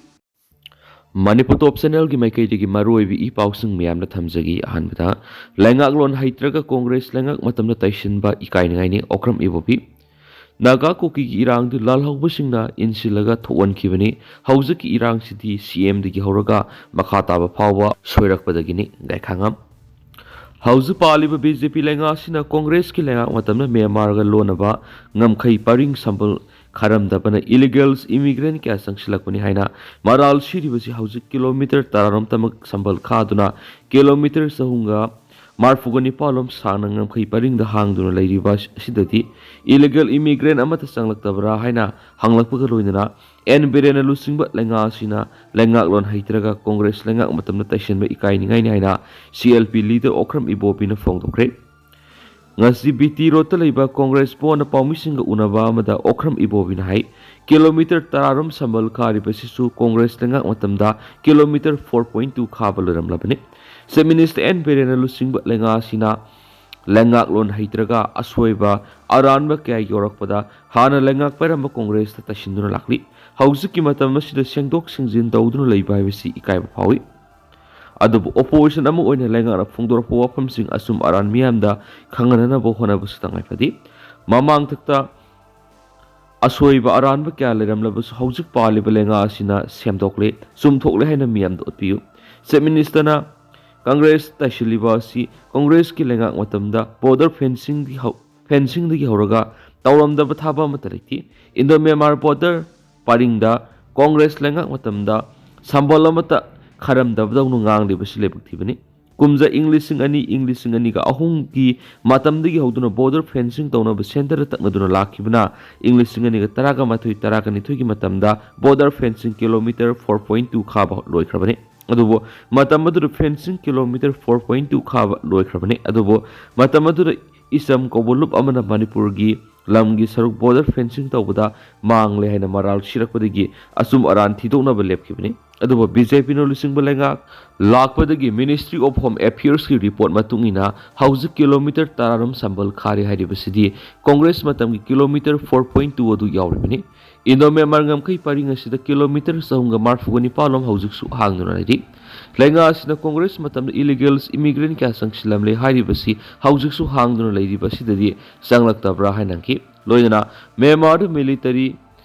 ꯃꯅꯤꯄꯨꯔ ꯇꯣꯞ ꯆꯦꯅꯦꯜꯒꯤ ꯃꯥꯏꯀꯩꯗꯒꯤ ꯃꯔꯨꯑꯣꯏꯕ ꯏ ꯄꯥꯎꯁꯤꯡ ꯃꯌꯥꯝꯅ ꯊꯝꯖꯒꯦ꯫ ꯑꯍꯥꯟꯕꯗ, ꯂꯩꯉꯥꯛꯂꯣꯟ ꯍꯩꯇ꯭ꯔꯒ ꯀꯣꯡꯒ꯭ꯔꯦꯁ ꯂꯩꯉꯥꯛ ꯃꯇꯝꯗ ꯇꯩꯁꯤꯟꯕ ꯏꯀꯥꯏꯅꯤꯡꯉꯥꯏꯅꯤ, ꯑꯣꯀ꯭ꯔꯝ ꯏꯕꯣꯕꯤ꯫ ꯅꯥꯒꯥ ꯀꯨꯀꯤꯒꯤ ꯏꯔꯥꯡꯗꯨ ꯂꯥꯜꯍꯧꯕꯁꯤꯡꯅ ꯏꯟꯁꯤꯜꯂꯒ ꯊꯣꯛꯍꯟꯈꯤꯕꯅꯤ꯫ ꯍꯧꯖꯤꯛꯀꯤ ꯏꯔꯥꯡꯁꯤꯗꯤ ꯁꯤ ꯑꯦꯝꯗꯒꯤ ꯍꯧꯔꯒ ꯃꯈꯥ ꯇꯥꯕ ꯐꯥꯎꯕ ꯁꯣꯏꯔꯛꯄꯗꯒꯤꯅꯤ꯫ ꯒꯥꯏꯈꯥꯉꯝ꯫ ꯍꯧꯖꯤꯛ ꯄꯥꯜꯂꯤꯕ ꯕꯤ ꯖꯦ ꯄꯤ ꯂꯩꯉꯥꯛ ꯑꯁꯤꯅ ꯀꯣꯡꯒ꯭ꯔꯦꯁꯀꯤ ꯂꯩꯉꯥꯛ ꯃꯇꯝꯗ ꯃ꯭ꯌꯥꯟꯃꯥꯔꯒ ꯂꯣꯟꯅꯕ ꯉꯝꯈꯩ ꯄꯔꯤꯡ ꯁꯝꯕꯜ ꯈꯥꯔꯝꯗꯕꯅ ꯏꯂꯤꯒꯦꯜꯁ ꯏꯃꯤꯒ꯭ꯔꯦꯟ ꯀꯌꯥ ꯆꯪꯁꯤꯜꯂꯛꯄꯅꯤ ꯍꯥꯏꯅ ꯃꯔꯥꯜ ꯁꯤꯔꯤꯕꯁꯤ ꯍꯧꯖꯤꯛ ꯀꯤꯂꯣꯃꯤꯇꯔ ꯇꯔꯥꯔꯣꯝ ꯇꯃꯛ ꯁꯝꯕꯜ ꯈꯥꯗꯨꯅ ꯀꯤꯂꯣꯃꯤꯇꯔ ꯆꯍꯨꯝꯒ ꯃꯔꯐꯨꯒ ꯅꯤꯄꯥꯜꯂꯣꯝ ꯁꯥꯡꯅ ꯉꯝꯈꯩ ꯄꯔꯤꯡꯗ ꯍꯥꯡꯗꯨꯅ ꯂꯩꯔꯤꯕ ꯑꯁꯤꯗꯗꯤ ꯏꯂꯤꯒꯦꯜ ꯏꯃꯤꯒ꯭ꯔꯦꯟ ꯑꯃꯠꯇ ꯆꯪꯂꯛꯇꯕ꯭ꯔꯥ ꯍꯥꯏꯅ ꯍꯪꯂꯛꯄꯒ ꯂꯣꯏꯅꯅ ꯑꯦꯟ ꯕꯤꯔꯦꯟꯅ ꯂꯨꯆꯤꯡꯕ ꯂꯩꯉꯥꯛ ꯑꯁꯤꯅ ꯂꯩꯉꯥꯛꯂꯣꯟ ꯍꯩꯇ꯭ꯔꯒ ꯀꯣꯡꯒ꯭ꯔꯦꯁ ꯂꯩꯉꯥꯛ ꯃꯇꯝꯗ ꯇꯩꯁꯤꯟꯕ ꯏꯀꯥꯏꯅꯤꯡꯉꯥꯏꯅꯤ ꯍꯥꯏꯅ C L P leader Okram ꯏꯕꯣꯕꯤꯅ ꯐꯣꯡꯗꯣꯛꯈ꯭ꯔꯦ꯫ ꯉꯁꯤ ꯕꯤ ꯇꯤ ꯔꯣꯗꯇ ꯂꯩꯕ ꯀꯣꯡꯒ꯭ꯔꯦꯁ ꯚꯋꯟꯗ ꯄꯥꯎꯃꯤꯁꯤꯡꯒ ꯎꯅꯕ ꯑꯃꯗ ꯑꯣꯀ꯭ꯔꯝ ꯏꯕꯣꯕꯤꯅ ꯍꯥꯏ, ꯀꯤꯂꯣꯃꯤꯇꯔ ꯇꯔꯥꯔꯣꯝ ꯁꯝꯕꯜ ꯈꯥꯔꯤꯕꯁꯤꯁꯨ ꯀꯣꯡꯒ꯭ꯔꯦꯁ ꯂꯩꯉꯥꯛ ꯃꯇꯝꯗ ꯀꯤꯂꯣꯃꯤꯇꯔ ꯐꯣꯔ ꯄꯣꯏꯟ ꯇꯨ ꯈꯥꯕ ꯂꯣꯏꯔꯝꯂꯕꯅꯤ꯫ ꯆꯤꯐ ꯃꯤꯅꯤꯁꯇꯔ ꯑꯦꯟ ꯕꯤꯔꯦꯟꯅ ꯂꯨꯆꯤꯡꯕ ꯂꯩꯉꯥꯛ ꯑꯁꯤꯅ ꯂꯩꯉꯥꯛꯂꯣꯟ ꯍꯩꯇ꯭ꯔꯒ ꯑꯁꯣꯏꯕ ꯑꯔꯥꯟꯕ ꯀꯌꯥ ꯌꯧꯔꯛꯄꯗ ꯍꯥꯟꯅ ꯂꯩꯉꯥꯛ ꯄꯥꯏꯔꯝꯕ ꯀꯣꯡꯒ꯭ꯔꯦꯁꯇ ꯇꯩꯁꯤꯟꯗꯨꯅ ꯂꯥꯛꯂꯤ꯫ ꯍꯧꯖꯤꯛꯀꯤ ꯃꯇꯝ ꯑꯁꯤꯗ ꯁꯦꯡꯗꯣꯛ ꯁꯦꯡꯖꯤꯟ ꯇꯧꯗꯨꯅ ꯂꯩꯕ ꯍꯥꯏꯕꯁꯤ ꯏꯀꯥꯏꯕ ꯐꯥꯎꯏ꯫ ꯑꯗꯨꯕꯨ ꯑꯣꯄꯣꯖꯤꯁꯟ ꯑꯃ ꯑꯣꯏꯅ ꯂꯩꯉꯥꯛꯅ ꯐꯣꯡꯗꯣꯔꯛꯄ ꯋꯥꯐꯝꯁꯤꯡ ꯑꯆꯨꯝ ꯑꯔꯥꯟ ꯃꯤꯌꯥꯝꯗ ꯈꯪꯍꯟꯅꯅꯕ ꯍꯣꯠꯅꯕꯁꯨ ꯇꯉꯥꯏ ꯐꯗꯦ꯫ ꯃꯃꯥꯡꯊꯛꯇ ꯑꯁꯣꯏꯕ ꯑꯔꯥꯟꯕ ꯀꯌꯥ ꯂꯩꯔꯝꯂꯕꯁꯨ ꯍꯧꯖꯤꯛ ꯄꯥꯜꯂꯤꯕ ꯂꯩꯉꯥꯛ ꯑꯁꯤꯅ ꯁꯦꯝꯗꯣꯛꯂꯦ, ꯆꯨꯝꯊꯣꯛꯂꯦ ꯍꯥꯏꯅ ꯃꯤꯌꯥꯝꯗ ꯎꯠꯄꯤꯌꯨ꯫ ꯆꯤꯐ ꯃꯤꯅꯤꯁꯇꯔꯅ ꯀꯪꯒ꯭ꯔꯦꯁ ꯇꯥꯏꯁꯤꯜꯂꯤꯕ ꯑꯁꯤ ꯀꯪꯒ꯭ꯔꯦꯁꯀꯤ ꯂꯩꯉꯥꯛ ꯃꯇꯝꯗ ꯕꯣꯔꯗꯔ ꯐꯦꯟꯁꯤꯡꯗꯒꯤ ꯍꯧ-, ꯐꯦꯟꯁꯤꯡꯗꯒꯤ ꯍꯧꯔꯒ ꯇꯧꯔꯝꯗꯕ ꯊꯥꯕ ꯑꯃꯠꯇ ꯂꯩꯇꯦ꯫ ꯏꯟꯗꯣ ꯃ꯭ꯌꯥꯟꯃꯥꯔ ꯕꯣꯔꯗꯔ ꯄꯔꯤꯡꯗ ꯀꯣꯡꯒ꯭ꯔꯦꯁ ꯂꯩꯉꯥꯛ ꯃꯇꯝꯗ ꯁꯝꯕꯜ ꯑꯃꯠꯇ ꯈꯥꯔꯝꯗꯕꯗꯧꯅ ꯉꯥꯡꯂꯤꯕꯁꯤ ꯂꯥꯏꯕꯛ ꯊꯤꯕꯅꯤ꯫ ꯀꯨꯝꯖꯥ ꯏꯪ ꯂꯤꯁꯤꯡ ꯑꯅꯤ, ꯏꯪ ꯂꯤꯁꯤꯡ ꯑꯅꯤꯒ ꯑꯍꯨꯝꯒꯤ ꯃꯇꯝꯗꯒꯤ ꯍꯧꯗꯨꯅ ꯕꯣꯔꯗꯔ ꯐꯦꯟꯁꯤꯡ ꯇꯧꯅꯕ ꯁꯦꯟꯇꯔꯗ ꯇꯛꯅꯗꯨꯅ ꯂꯥꯛꯈꯤꯕꯅ ꯏꯪ ꯂꯤꯁꯤꯡ ꯑꯅꯤꯒ ꯇꯔꯥꯒ ꯃꯥꯊꯣꯏ, ꯇꯔꯥꯒ ꯅꯤꯊꯣꯏꯒꯤ ꯃꯇꯝꯗ border fencing kilometre four point two ꯈꯥꯕ ꯂꯣꯏꯈ꯭ꯔꯕꯅꯤ꯫ ꯑꯗꯨꯕꯨ ꯃꯇꯝ ꯑꯗꯨꯗ fencing kilometre four point two ꯈꯥꯕ ꯂꯣꯏꯈ꯭ꯔꯕꯅꯤ꯫ ꯑꯗꯨꯕꯨ ꯃꯇꯝ ꯑꯗꯨꯗ ꯏꯆꯝ ꯀꯧꯕ ꯂꯨꯞ ꯑꯃꯅ ꯃꯅꯤꯄꯨꯔꯒꯤ ꯂꯝꯒꯤ ꯁꯔꯨꯛ ꯕꯣꯔꯗꯔ ꯐꯦꯟꯁꯤꯡ ꯇꯧꯕꯗ ꯃꯥꯡꯂꯦ ꯍꯥꯏꯅ ꯃꯔꯥꯜ ꯁꯤꯔꯛꯄꯗꯒꯤ ꯑꯆꯨꯝ ꯑꯔꯥꯟ ꯊꯤꯗꯣꯛꯅꯕ ꯂꯦꯞꯈꯤꯕꯅꯤ꯫ ꯑꯗꯨꯕꯨ ꯕꯤ ꯖꯦ ꯄꯤꯅ ꯂꯨꯆꯤꯡꯕ ꯂꯩꯉꯥꯛ ꯂꯥꯛꯄꯗꯒꯤ Ministry of Home Affairs ꯀꯤ ꯔꯤꯄꯣꯔꯠ ꯃꯇꯨꯡ ꯏꯟꯅ ꯍꯧꯖꯤꯛ ꯀꯤꯂꯣꯃꯤꯇꯔ ꯇꯔꯥꯔꯣꯝ ꯁꯝꯕꯜ ꯈꯥꯔꯦ ꯍꯥꯏꯔꯤꯕꯁꯤꯗꯤ ꯀꯣꯡꯒ꯭ꯔꯦꯁ ꯃꯇꯝꯒꯤ ꯀꯤꯂꯣꯃꯤꯇꯔ four point two ꯑꯗꯨ ꯌꯥꯎꯔꯤꯕꯅꯤ꯫ ꯏꯟꯗꯣ ꯃ꯭ꯌꯥꯟꯃꯥꯔ ꯉꯝꯈꯩ ꯄꯔꯤꯡ ꯑꯁꯤꯗ ꯀꯤꯂꯣꯃꯤꯇꯔ ꯆꯍꯨꯝꯒ ꯃꯔꯤꯐꯨꯒ ꯅꯤꯄꯥꯟ ꯂꯣꯝ ꯍꯧꯖꯤꯛꯁꯨ ꯍꯥꯡꯗꯨꯅ ꯂꯩꯔꯤ꯫ ꯂꯩꯉꯥꯛ ꯑꯁꯤꯅ ꯀꯣꯡꯒ꯭ꯔꯦꯁ ꯃꯇꯝꯗ ꯏꯂꯤꯒꯦꯜꯁ ꯏꯃꯤꯒ꯭ꯔꯦꯟ ꯀꯌꯥ ꯆꯪꯁꯤꯜꯂꯝꯂꯦ ꯍꯥꯏꯔꯤꯕꯁꯤ ꯍꯧꯖꯤꯛꯁꯨ ꯍꯥꯡꯗꯨꯅ ꯂꯩꯔꯤꯕ ꯑꯁꯤꯗꯗꯤ ꯆꯪꯂꯛꯇꯕ꯭ꯔꯥ ꯍꯥꯏꯅ ꯍꯪꯈꯤ꯫ ꯂꯣꯏꯅꯅ ꯃ꯭ꯌꯥꯟꯃꯥꯔꯗ ꯃꯤꯂꯤꯇꯔꯤ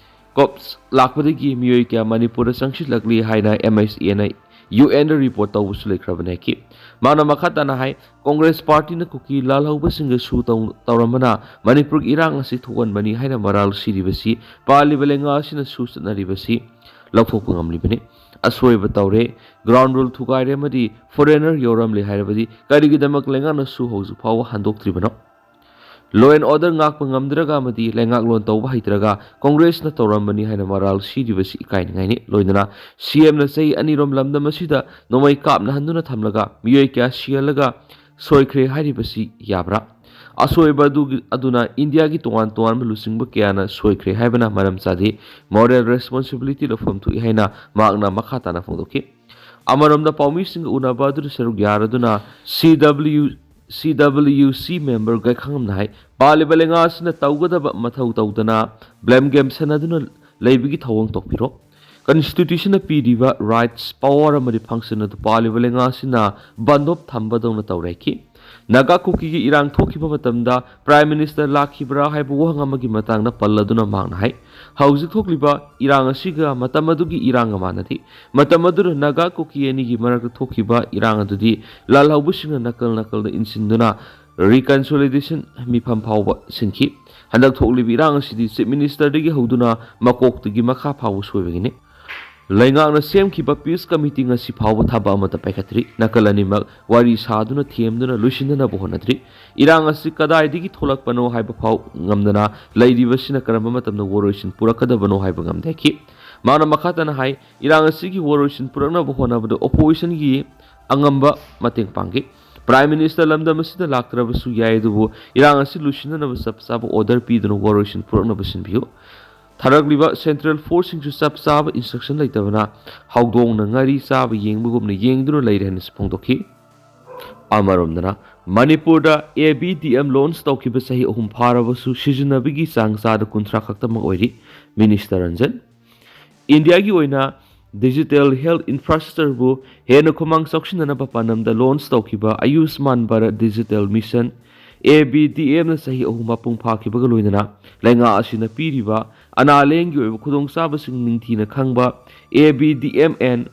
ꯀꯣꯞꯁ ꯂꯥꯛꯄꯗꯒꯤ ꯃꯤꯑꯣꯏ ꯀꯌꯥ ꯃꯅꯤꯄꯨꯔꯗ ꯆꯪꯁꯤꯜꯂꯛꯂꯤ ꯍꯥꯏꯅ ꯑꯦꯝ ꯑꯩꯆ ꯑꯦꯅ ꯌꯨ ꯑꯦꯟꯗ ꯔꯤꯄꯣꯔꯠ ꯇꯧꯕꯁꯨ ꯂꯩꯈ꯭ꯔꯕꯅꯤ ꯍꯥꯏꯈꯤ꯫ ꯃꯥꯅ ꯃꯈꯥ ꯇꯥꯅ ꯍꯥꯏ, ꯀꯣꯡꯒ꯭ꯔꯦꯁ ꯄꯥꯔꯇꯤꯅ ꯀꯨꯀꯤ ꯂꯥꯜꯍꯧꯕꯁꯤꯡꯒ ꯁꯨ ꯇꯧ-, ꯇꯧꯔꯝꯕꯅ ꯃꯅꯤꯄꯨꯔꯒꯤ ꯏꯔꯥꯡ ꯑꯁꯤ ꯊꯣꯛꯍꯟꯕꯅꯤ ꯍꯥꯏꯅ ꯃꯔꯥꯜ ꯁꯤꯔꯤꯕꯁꯤ ꯄꯥꯜꯂꯤꯕ ꯂꯩꯉꯥꯛ ꯑꯁꯤꯅ ꯁꯨ ꯆꯠꯅꯔꯤꯕꯁꯤ ꯂꯧꯊꯣꯛꯄ ꯉꯝꯂꯤꯕꯅꯤ꯫ ꯑꯁꯣꯏꯕ ꯇꯧꯔꯦ, ꯒ꯭ꯔꯥꯎꯟ ꯔꯨꯜ ꯊꯨꯒꯥꯏꯔꯦ ꯑꯃꯗꯤ ꯐꯣꯔꯦꯅꯔ ꯌꯧꯔꯝꯂꯦ ꯍꯥꯏꯔꯕꯗꯤ ꯀꯔꯤꯒꯤꯗꯃꯛ ꯂꯩꯉꯥꯛꯅ ꯁꯨ ꯍꯧꯖꯤꯛ ꯐꯥꯎꯕ ꯍꯟꯗꯣꯛꯇ꯭ꯔꯤꯕꯅꯣ? Law and order ꯉꯥꯛꯄ ꯉꯝꯗ꯭ꯔꯒ ꯑꯃꯗꯤ ꯂꯩꯉꯥꯛꯂꯣꯟ ꯇꯧꯕ ꯍꯩꯇ꯭ꯔꯒ ꯀꯣꯡꯒ꯭ꯔꯦꯁꯅ ꯇꯧꯔꯝꯕꯅꯤ ꯍꯥꯏꯅ ꯃꯔꯥꯜ ꯁꯤꯔꯤꯕꯁꯤ ꯏꯀꯥꯏꯅꯤꯡꯉꯥꯏꯅꯤ꯫ ꯂꯣꯏꯅꯅ ꯁꯤ ꯑꯦꯝꯅ ꯆꯍꯤ ꯑꯅꯤꯔꯣꯝ ꯂꯝꯗꯝ ꯑꯁꯤꯗ ꯅꯣꯡꯃꯩ ꯀꯥꯞꯅꯍꯟꯗꯨꯅ ꯊꯝꯂꯒ ꯃꯤꯑꯣꯏ ꯀꯌꯥ ꯁꯤꯍꯜꯂꯒ ꯁꯣꯏꯈ꯭ꯔꯦ ꯍꯥꯏꯔꯤꯕꯁꯤ ꯌꯥꯕ꯭ꯔꯥ? ꯑꯁꯣꯏꯕ ꯑꯗꯨꯒꯤ, ꯑꯗꯨꯅ ꯏꯟꯗꯤꯌꯥꯒꯤ ꯇꯣꯉꯥꯟ ꯇꯣꯉꯥꯟꯕ ꯂꯨꯆꯤꯡꯕ ꯀꯌꯥꯅ ꯁꯣꯏꯈ꯭ꯔꯦ ꯍꯥꯏꯕꯅ ꯃꯔꯝ ꯆꯥꯗꯦ꯫ Moral responsibility ꯂꯧꯐꯝ ꯊꯣꯛꯏ ꯍꯥꯏꯅ ꯃꯍꯥꯛꯅ ꯃꯈꯥ ꯇꯥꯅ ꯐꯣꯡꯗꯣꯛꯈꯤ꯫ ꯑꯃꯔꯣꯝꯗ ꯄꯥꯎꯃꯤꯁꯤꯡꯒ ꯎꯅꯕ ꯑꯗꯨꯗ ꯁꯔꯨꯛ ꯌꯥꯔꯗꯨꯅ ꯁꯤ ꯗꯕ꯭ꯂꯤꯌꯨ, ꯁꯤ ꯗꯕ꯭ꯂꯤꯌꯨ ꯁꯤ ꯃꯦꯝꯕꯔ ꯒꯥꯏꯈꯥꯉꯝꯅ ꯍꯥꯏ, ꯄꯥꯜꯂꯤꯕ ꯂꯩꯉꯥꯛ ꯑꯁꯤꯅ ꯇꯧꯒꯗꯕ ꯃꯊꯧ ꯇꯧꯗꯅ ꯕ꯭ꯂꯦꯝ ꯒꯦꯝ ꯁꯥꯟꯅꯗꯨꯅ ꯂꯩꯕꯒꯤ ꯊꯧꯑꯣꯡ ꯇꯣꯛꯄꯤꯔꯣ꯫ Constitution ꯅ ꯄꯤꯔꯤꯕ rights, power ꯑꯃꯗꯤ function ꯑꯗꯨ ꯄꯥꯜꯂꯤꯕ ꯂꯩꯉꯥꯛ ꯑꯁꯤꯅ ꯕꯟꯗꯣꯞ ꯊꯝꯕꯗꯧꯅ ꯇꯧꯔꯦ ꯍꯥꯏꯈꯤ꯫ ꯅꯥꯒꯥ ꯀꯨꯀꯤꯒꯤ ꯏꯔꯥꯡ ꯊꯣꯛꯈꯤꯕ ꯃꯇꯝꯗ Prime Minister ꯂꯥꯛꯈꯤꯕ꯭ꯔꯥ ꯍꯥꯏꯕ ꯋꯥꯍꯪ ꯑꯃꯒꯤ ꯃꯇꯥꯡꯗ ꯄꯜꯂꯗꯨꯅ ꯃꯍꯥꯛꯅ ꯍꯥꯏ, ꯍꯧꯖꯤꯛ ꯊꯣꯛꯂꯤꯕ ꯏꯔꯥꯡ ꯑꯁꯤꯒ ꯃꯇꯝ ꯑꯗꯨꯒꯤ ꯏꯔꯥꯡꯒ ꯃꯥꯟꯅꯗꯦ꯫ ꯃꯇꯝ ꯑꯗꯨꯗ ꯅꯥꯒꯥ ꯀꯨꯀꯤ ꯑꯅꯤꯒꯤ ꯃꯔꯛꯇ ꯊꯣꯛꯈꯤꯕ ꯏꯔꯥꯡ ꯑꯗꯨꯗꯤ ꯂꯥꯜꯍꯧꯕꯁꯤꯡꯅ ꯅꯥꯀꯜ ꯅꯥꯀꯜꯗ ꯏꯟꯁꯤꯟꯗꯨꯅ reconciliation ꯃꯤꯐꯝ ꯐꯥꯎꯕ ꯁꯤꯟꯈꯤ꯫ ꯍꯟꯗꯛ ꯊꯣꯛꯂꯤꯕ ꯏꯔꯥꯡ ꯑꯁꯤꯗꯤ Chief Minister ꯗꯒꯤ ꯍꯧꯗꯨꯅ ꯃꯀꯣꯛꯇꯒꯤ ꯃꯈꯥ ꯐꯥꯎꯕ ꯁꯣꯏꯕꯒꯤꯅꯤ꯫ ꯂꯩꯉꯥꯛꯅ ꯁꯦꯝꯈꯤꯕ Peace Committee ꯉꯁꯤ ꯐꯥꯎꯕ ꯊꯕꯛ ꯑꯃꯠꯇ ꯄꯥꯏꯈꯠꯇ꯭ꯔꯤ꯫ ꯅꯥꯀꯜ ꯑꯅꯤꯃꯛ ꯋꯥꯔꯤ ꯁꯥꯗꯨꯅ ꯊꯦꯝꯗꯨꯅ ꯂꯣꯏꯁꯤꯟꯅꯅꯕ ꯍꯣꯠꯅꯗ꯭ꯔꯤ꯫ ꯏꯔꯥꯡ ꯑꯁꯤ ꯀꯗꯥꯏꯗꯒꯤ ꯊꯣꯛꯂꯛꯄꯅꯣ ꯍꯥꯏꯕ ꯐꯥꯎ ꯉꯝꯗꯅ ꯂꯩꯔꯤꯕꯁꯤꯅ ꯀꯔꯝꯕ ꯃꯇꯝꯗ ꯋꯥꯔꯣꯏꯁꯤꯟ ꯄꯨꯔꯛꯀꯗꯕꯅꯣ ꯍꯥꯏꯕ ꯉꯝꯗꯦ ꯍꯥꯏꯈꯤ꯫ ꯃꯥꯅ ꯃꯈꯥ ꯇꯥꯅ ꯍꯥꯏ, ꯏꯔꯥꯡ ꯑꯁꯤꯒꯤ ꯋꯥꯔꯣꯏꯁꯤꯟ ꯄꯨꯔꯛꯅꯕ ꯍꯣꯠꯅꯕꯗ opposition ꯒꯤ ꯑꯉꯝꯕ ꯃꯇꯦꯡ ꯄꯥꯡꯈꯤ꯫ Prime Minister ꯂꯝꯗꯝ ꯑꯁꯤꯗ ꯂꯥꯛꯇ꯭ꯔꯕꯁꯨ ꯌꯥꯏ, ꯑꯗꯨꯕꯨ ꯏꯔꯥꯡ ꯑꯁꯤ ꯂꯣꯏꯁꯤꯟꯅꯅꯕ ꯆꯞ ꯆꯥꯕ order ꯄꯤꯗꯨꯅ ꯋꯥꯔꯣꯏꯁꯤꯟ ꯄꯨꯔꯛꯅꯕ ꯁꯤꯟꯕꯤꯌꯨ꯫ ꯊꯥꯔꯛꯂꯤꯕ Central Force ꯁꯤꯡꯁꯨ ꯆꯞ ꯆꯥꯕ instruction ꯂꯩꯇꯕꯅ ꯍꯧꯗꯣꯡꯅ ꯉꯥꯔꯤ ꯆꯥꯕ ꯌꯦꯡꯕꯒꯨꯝꯅ ꯌꯦꯡꯗꯨꯅ ꯂꯩꯔꯦ ꯍꯥꯏꯅꯁꯨ ꯐꯣꯡꯗꯣꯛꯈꯤ꯫ ꯑꯃꯔꯣꯝꯗꯅ, ꯃꯅꯤꯄꯨꯔꯗ A B D M launch ꯇꯧꯈꯤꯕ ꯆꯍꯤ ꯑꯍꯨꯝ ꯐꯥꯔꯕꯁꯨ ꯁꯤꯖꯤꯟꯅꯕꯒꯤ ꯆꯥꯡ ꯆꯥꯗ ꯀꯨꯟꯊ꯭ꯔꯥ ꯈꯛꯇꯃꯛ ꯑꯣꯏꯔꯤ꯫ Minister ꯔꯟꯖꯟ, ꯏꯟꯗꯤꯌꯥꯒꯤ ꯑꯣꯏꯅ digital health infrastructure ꯕꯨ ꯍꯦꯟꯅ ꯈꯨꯃꯥꯡ ꯆꯥꯎꯁꯤꯟꯅꯅꯕ ꯄꯥꯟꯗꯝꯗ launch ꯇꯧꯈꯤꯕ Ayushman Bharat Digital Mission, A B D M ꯅ ꯆꯍꯤ ꯑꯍꯨꯝ ꯃꯄꯨꯡ ꯐꯥꯈꯤꯕꯒ ꯂꯣꯏꯅꯅ ꯂꯩꯉꯥꯛ ꯑꯁꯤꯅ ꯄꯤꯔꯤꯕ ꯑꯅꯥ ꯂꯥꯌꯦꯡꯒꯤ ꯑꯣꯏꯕ ꯈꯨꯗꯣꯡꯆꯥꯕꯁꯤꯡ ꯅꯤꯡꯊꯤꯅ ꯈꯪꯕ, A B D M and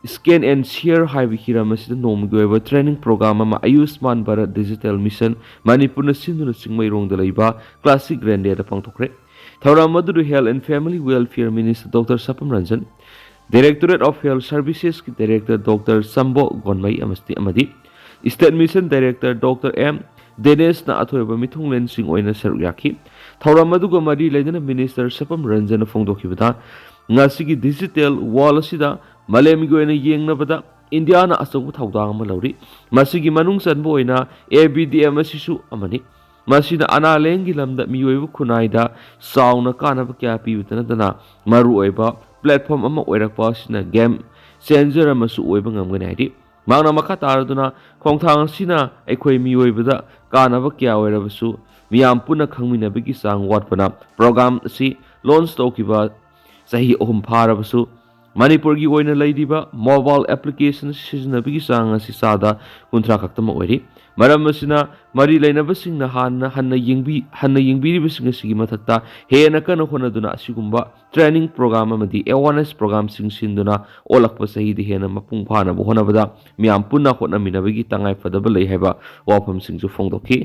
Scan and Share ꯍꯥꯏꯕ ꯍꯤꯔꯝ ꯑꯁꯤꯗ ꯅꯣꯡꯃꯒꯤ ꯑꯣꯏꯕ training program ꯑꯃ Ayushman Bharat Digital Mission ꯃꯅꯤꯄꯨꯔꯅ ꯁꯤꯟꯗꯨꯅ ꯆꯤꯡꯃꯩꯔꯣꯡꯗ ꯂꯩꯕ Classic Rende ꯗ ꯄꯥꯡꯊꯣꯛꯈ꯭ꯔꯦ꯫ ꯊꯧꯔꯝ ꯑꯗꯨꯗ Health and Family Welfare Minister Doctor ꯁꯄꯝ Ranjan, Directorate of Health Services ꯀꯤ Director Doctor ꯁꯝꯕꯣ ꯒꯣꯟꯃꯩ ꯑꯃꯁꯨꯡ ꯑꯃꯗꯤ State Mission Director Doctor M ꯗꯦꯅꯦꯁꯅ ꯑꯊꯣꯏꯕ ꯃꯤꯊꯨꯡꯂꯦꯟꯁꯤꯡ ꯑꯣꯏꯅ ꯁꯔꯨꯛ ꯌꯥꯈꯤ꯫ ꯊꯧꯔꯝ ꯑꯗꯨꯒ ꯃꯔꯤ ꯂꯩꯅꯅ Minister ꯁꯄꯝ ꯔꯟꯖꯟꯅ ꯐꯣꯡꯗꯣꯛꯈꯤꯕꯗ, ꯉꯁꯤꯒꯤ digital world ꯑꯁꯤꯗ ꯃꯥꯂꯦꯝꯒꯤ ꯑꯣꯏꯅ ꯌꯦꯡꯅꯕꯗ ꯏꯟꯗꯤꯌꯥꯅ ꯑꯆꯧꯕ ꯊꯧꯗꯥꯡ ꯑꯃ ꯂꯧꯔꯤ꯫ ꯃꯁꯤꯒꯤ ꯃꯅꯨꯡ ꯆꯟꯕ ꯑꯣꯏꯅ A B D M ꯑꯁꯤꯁꯨ ꯑꯃꯅꯤ꯫ ꯃꯁꯤꯅ ꯑꯅꯥ ꯂꯥꯌꯦꯡꯒꯤ ꯂꯝꯗ ꯃꯤꯑꯣꯏꯕ ꯈꯨꯟꯅꯥꯏꯗ ꯆꯥꯎꯅ ꯀꯥꯟꯅꯕ ꯀꯌꯥ ꯄꯤꯕꯇ ꯅꯠꯇꯅ ꯃꯔꯨꯑꯣꯏꯕ platform ꯑꯃ ꯑꯣꯏꯔꯛꯄ ꯑꯁꯤꯅ game changer ꯑꯃꯁꯨ ꯑꯣꯏꯕ ꯉꯝꯒꯅꯤ ꯍꯥꯏꯔꯤ꯫ ꯃꯍꯥꯛꯅ ꯃꯈꯥ ꯇꯥꯔꯗꯨꯅ, ꯈꯣꯡꯊꯥꯡ ꯑꯁꯤꯅ ꯑꯩꯈꯣꯏ ꯃꯤꯑꯣꯏꯕꯗ ꯀꯥꯟꯅꯕ ꯀꯌꯥ ꯑꯣꯏꯔꯕꯁꯨ ꯃꯤꯌꯥꯝ ꯄꯨꯟꯅ ꯈꯪꯃꯤꯟꯅꯕꯒꯤ ꯆꯥꯡ ꯋꯥꯠꯄꯅ program ꯑꯁꯤ launch ꯇꯧꯈꯤꯕ ꯆꯍꯤ ꯑꯍꯨꯝ ꯐꯥꯔꯕꯁꯨ ꯃꯅꯤꯄꯨꯔꯒꯤ ꯑꯣꯏꯅ ꯂꯩꯔꯤꯕ ꯃꯣꯕꯥꯏꯜ ꯑꯦꯄ꯭ꯂꯤꯀꯦꯁꯟ ꯁꯤꯖꯤꯟꯅꯕꯒꯤ ꯆꯥꯡ ꯑꯁꯤ ꯆꯥꯗ ꯀꯨꯟꯊ꯭ꯔꯥ ꯈꯛꯇꯃꯛ ꯑꯣꯏꯔꯤ꯫ ꯃꯔꯝ ꯑꯁꯤꯅ ꯃꯔꯤ ꯂꯩꯅꯕꯁꯤꯡꯅ ꯍꯥꯟꯅ ꯍꯟꯅ ꯌꯦꯡꯕꯤ-, ꯍꯟꯅ ꯌꯦꯡꯕꯤꯔꯤꯕꯁꯤꯡ ꯑꯁꯤꯒꯤ ꯃꯊꯛꯇ ꯍꯦꯟꯅ ꯀꯟꯅ ꯍꯣꯠꯅꯗꯨꯅ ꯑꯁꯤꯒꯨꯝꯕ training program ꯑꯃꯗꯤ awareness program ꯁꯤꯡ ꯁꯤꯟꯗꯨꯅ ꯑꯣꯜꯂꯛꯄ ꯆꯍꯤꯗ ꯍꯦꯟꯅ ꯃꯄꯨꯡ ꯐꯥꯅꯕ ꯍꯣꯠꯅꯕꯗ ꯃꯤꯌꯥꯝ ꯄꯨꯟꯅ ꯍꯣꯠꯅꯃꯤꯟꯅꯕꯒꯤ ꯇꯉꯥꯏꯐꯗꯕ ꯂꯩ ꯍꯥꯏꯕ ꯋꯥꯐꯝꯁꯤꯡꯁꯨ ꯐꯣꯡꯗꯣꯛꯈꯤ꯫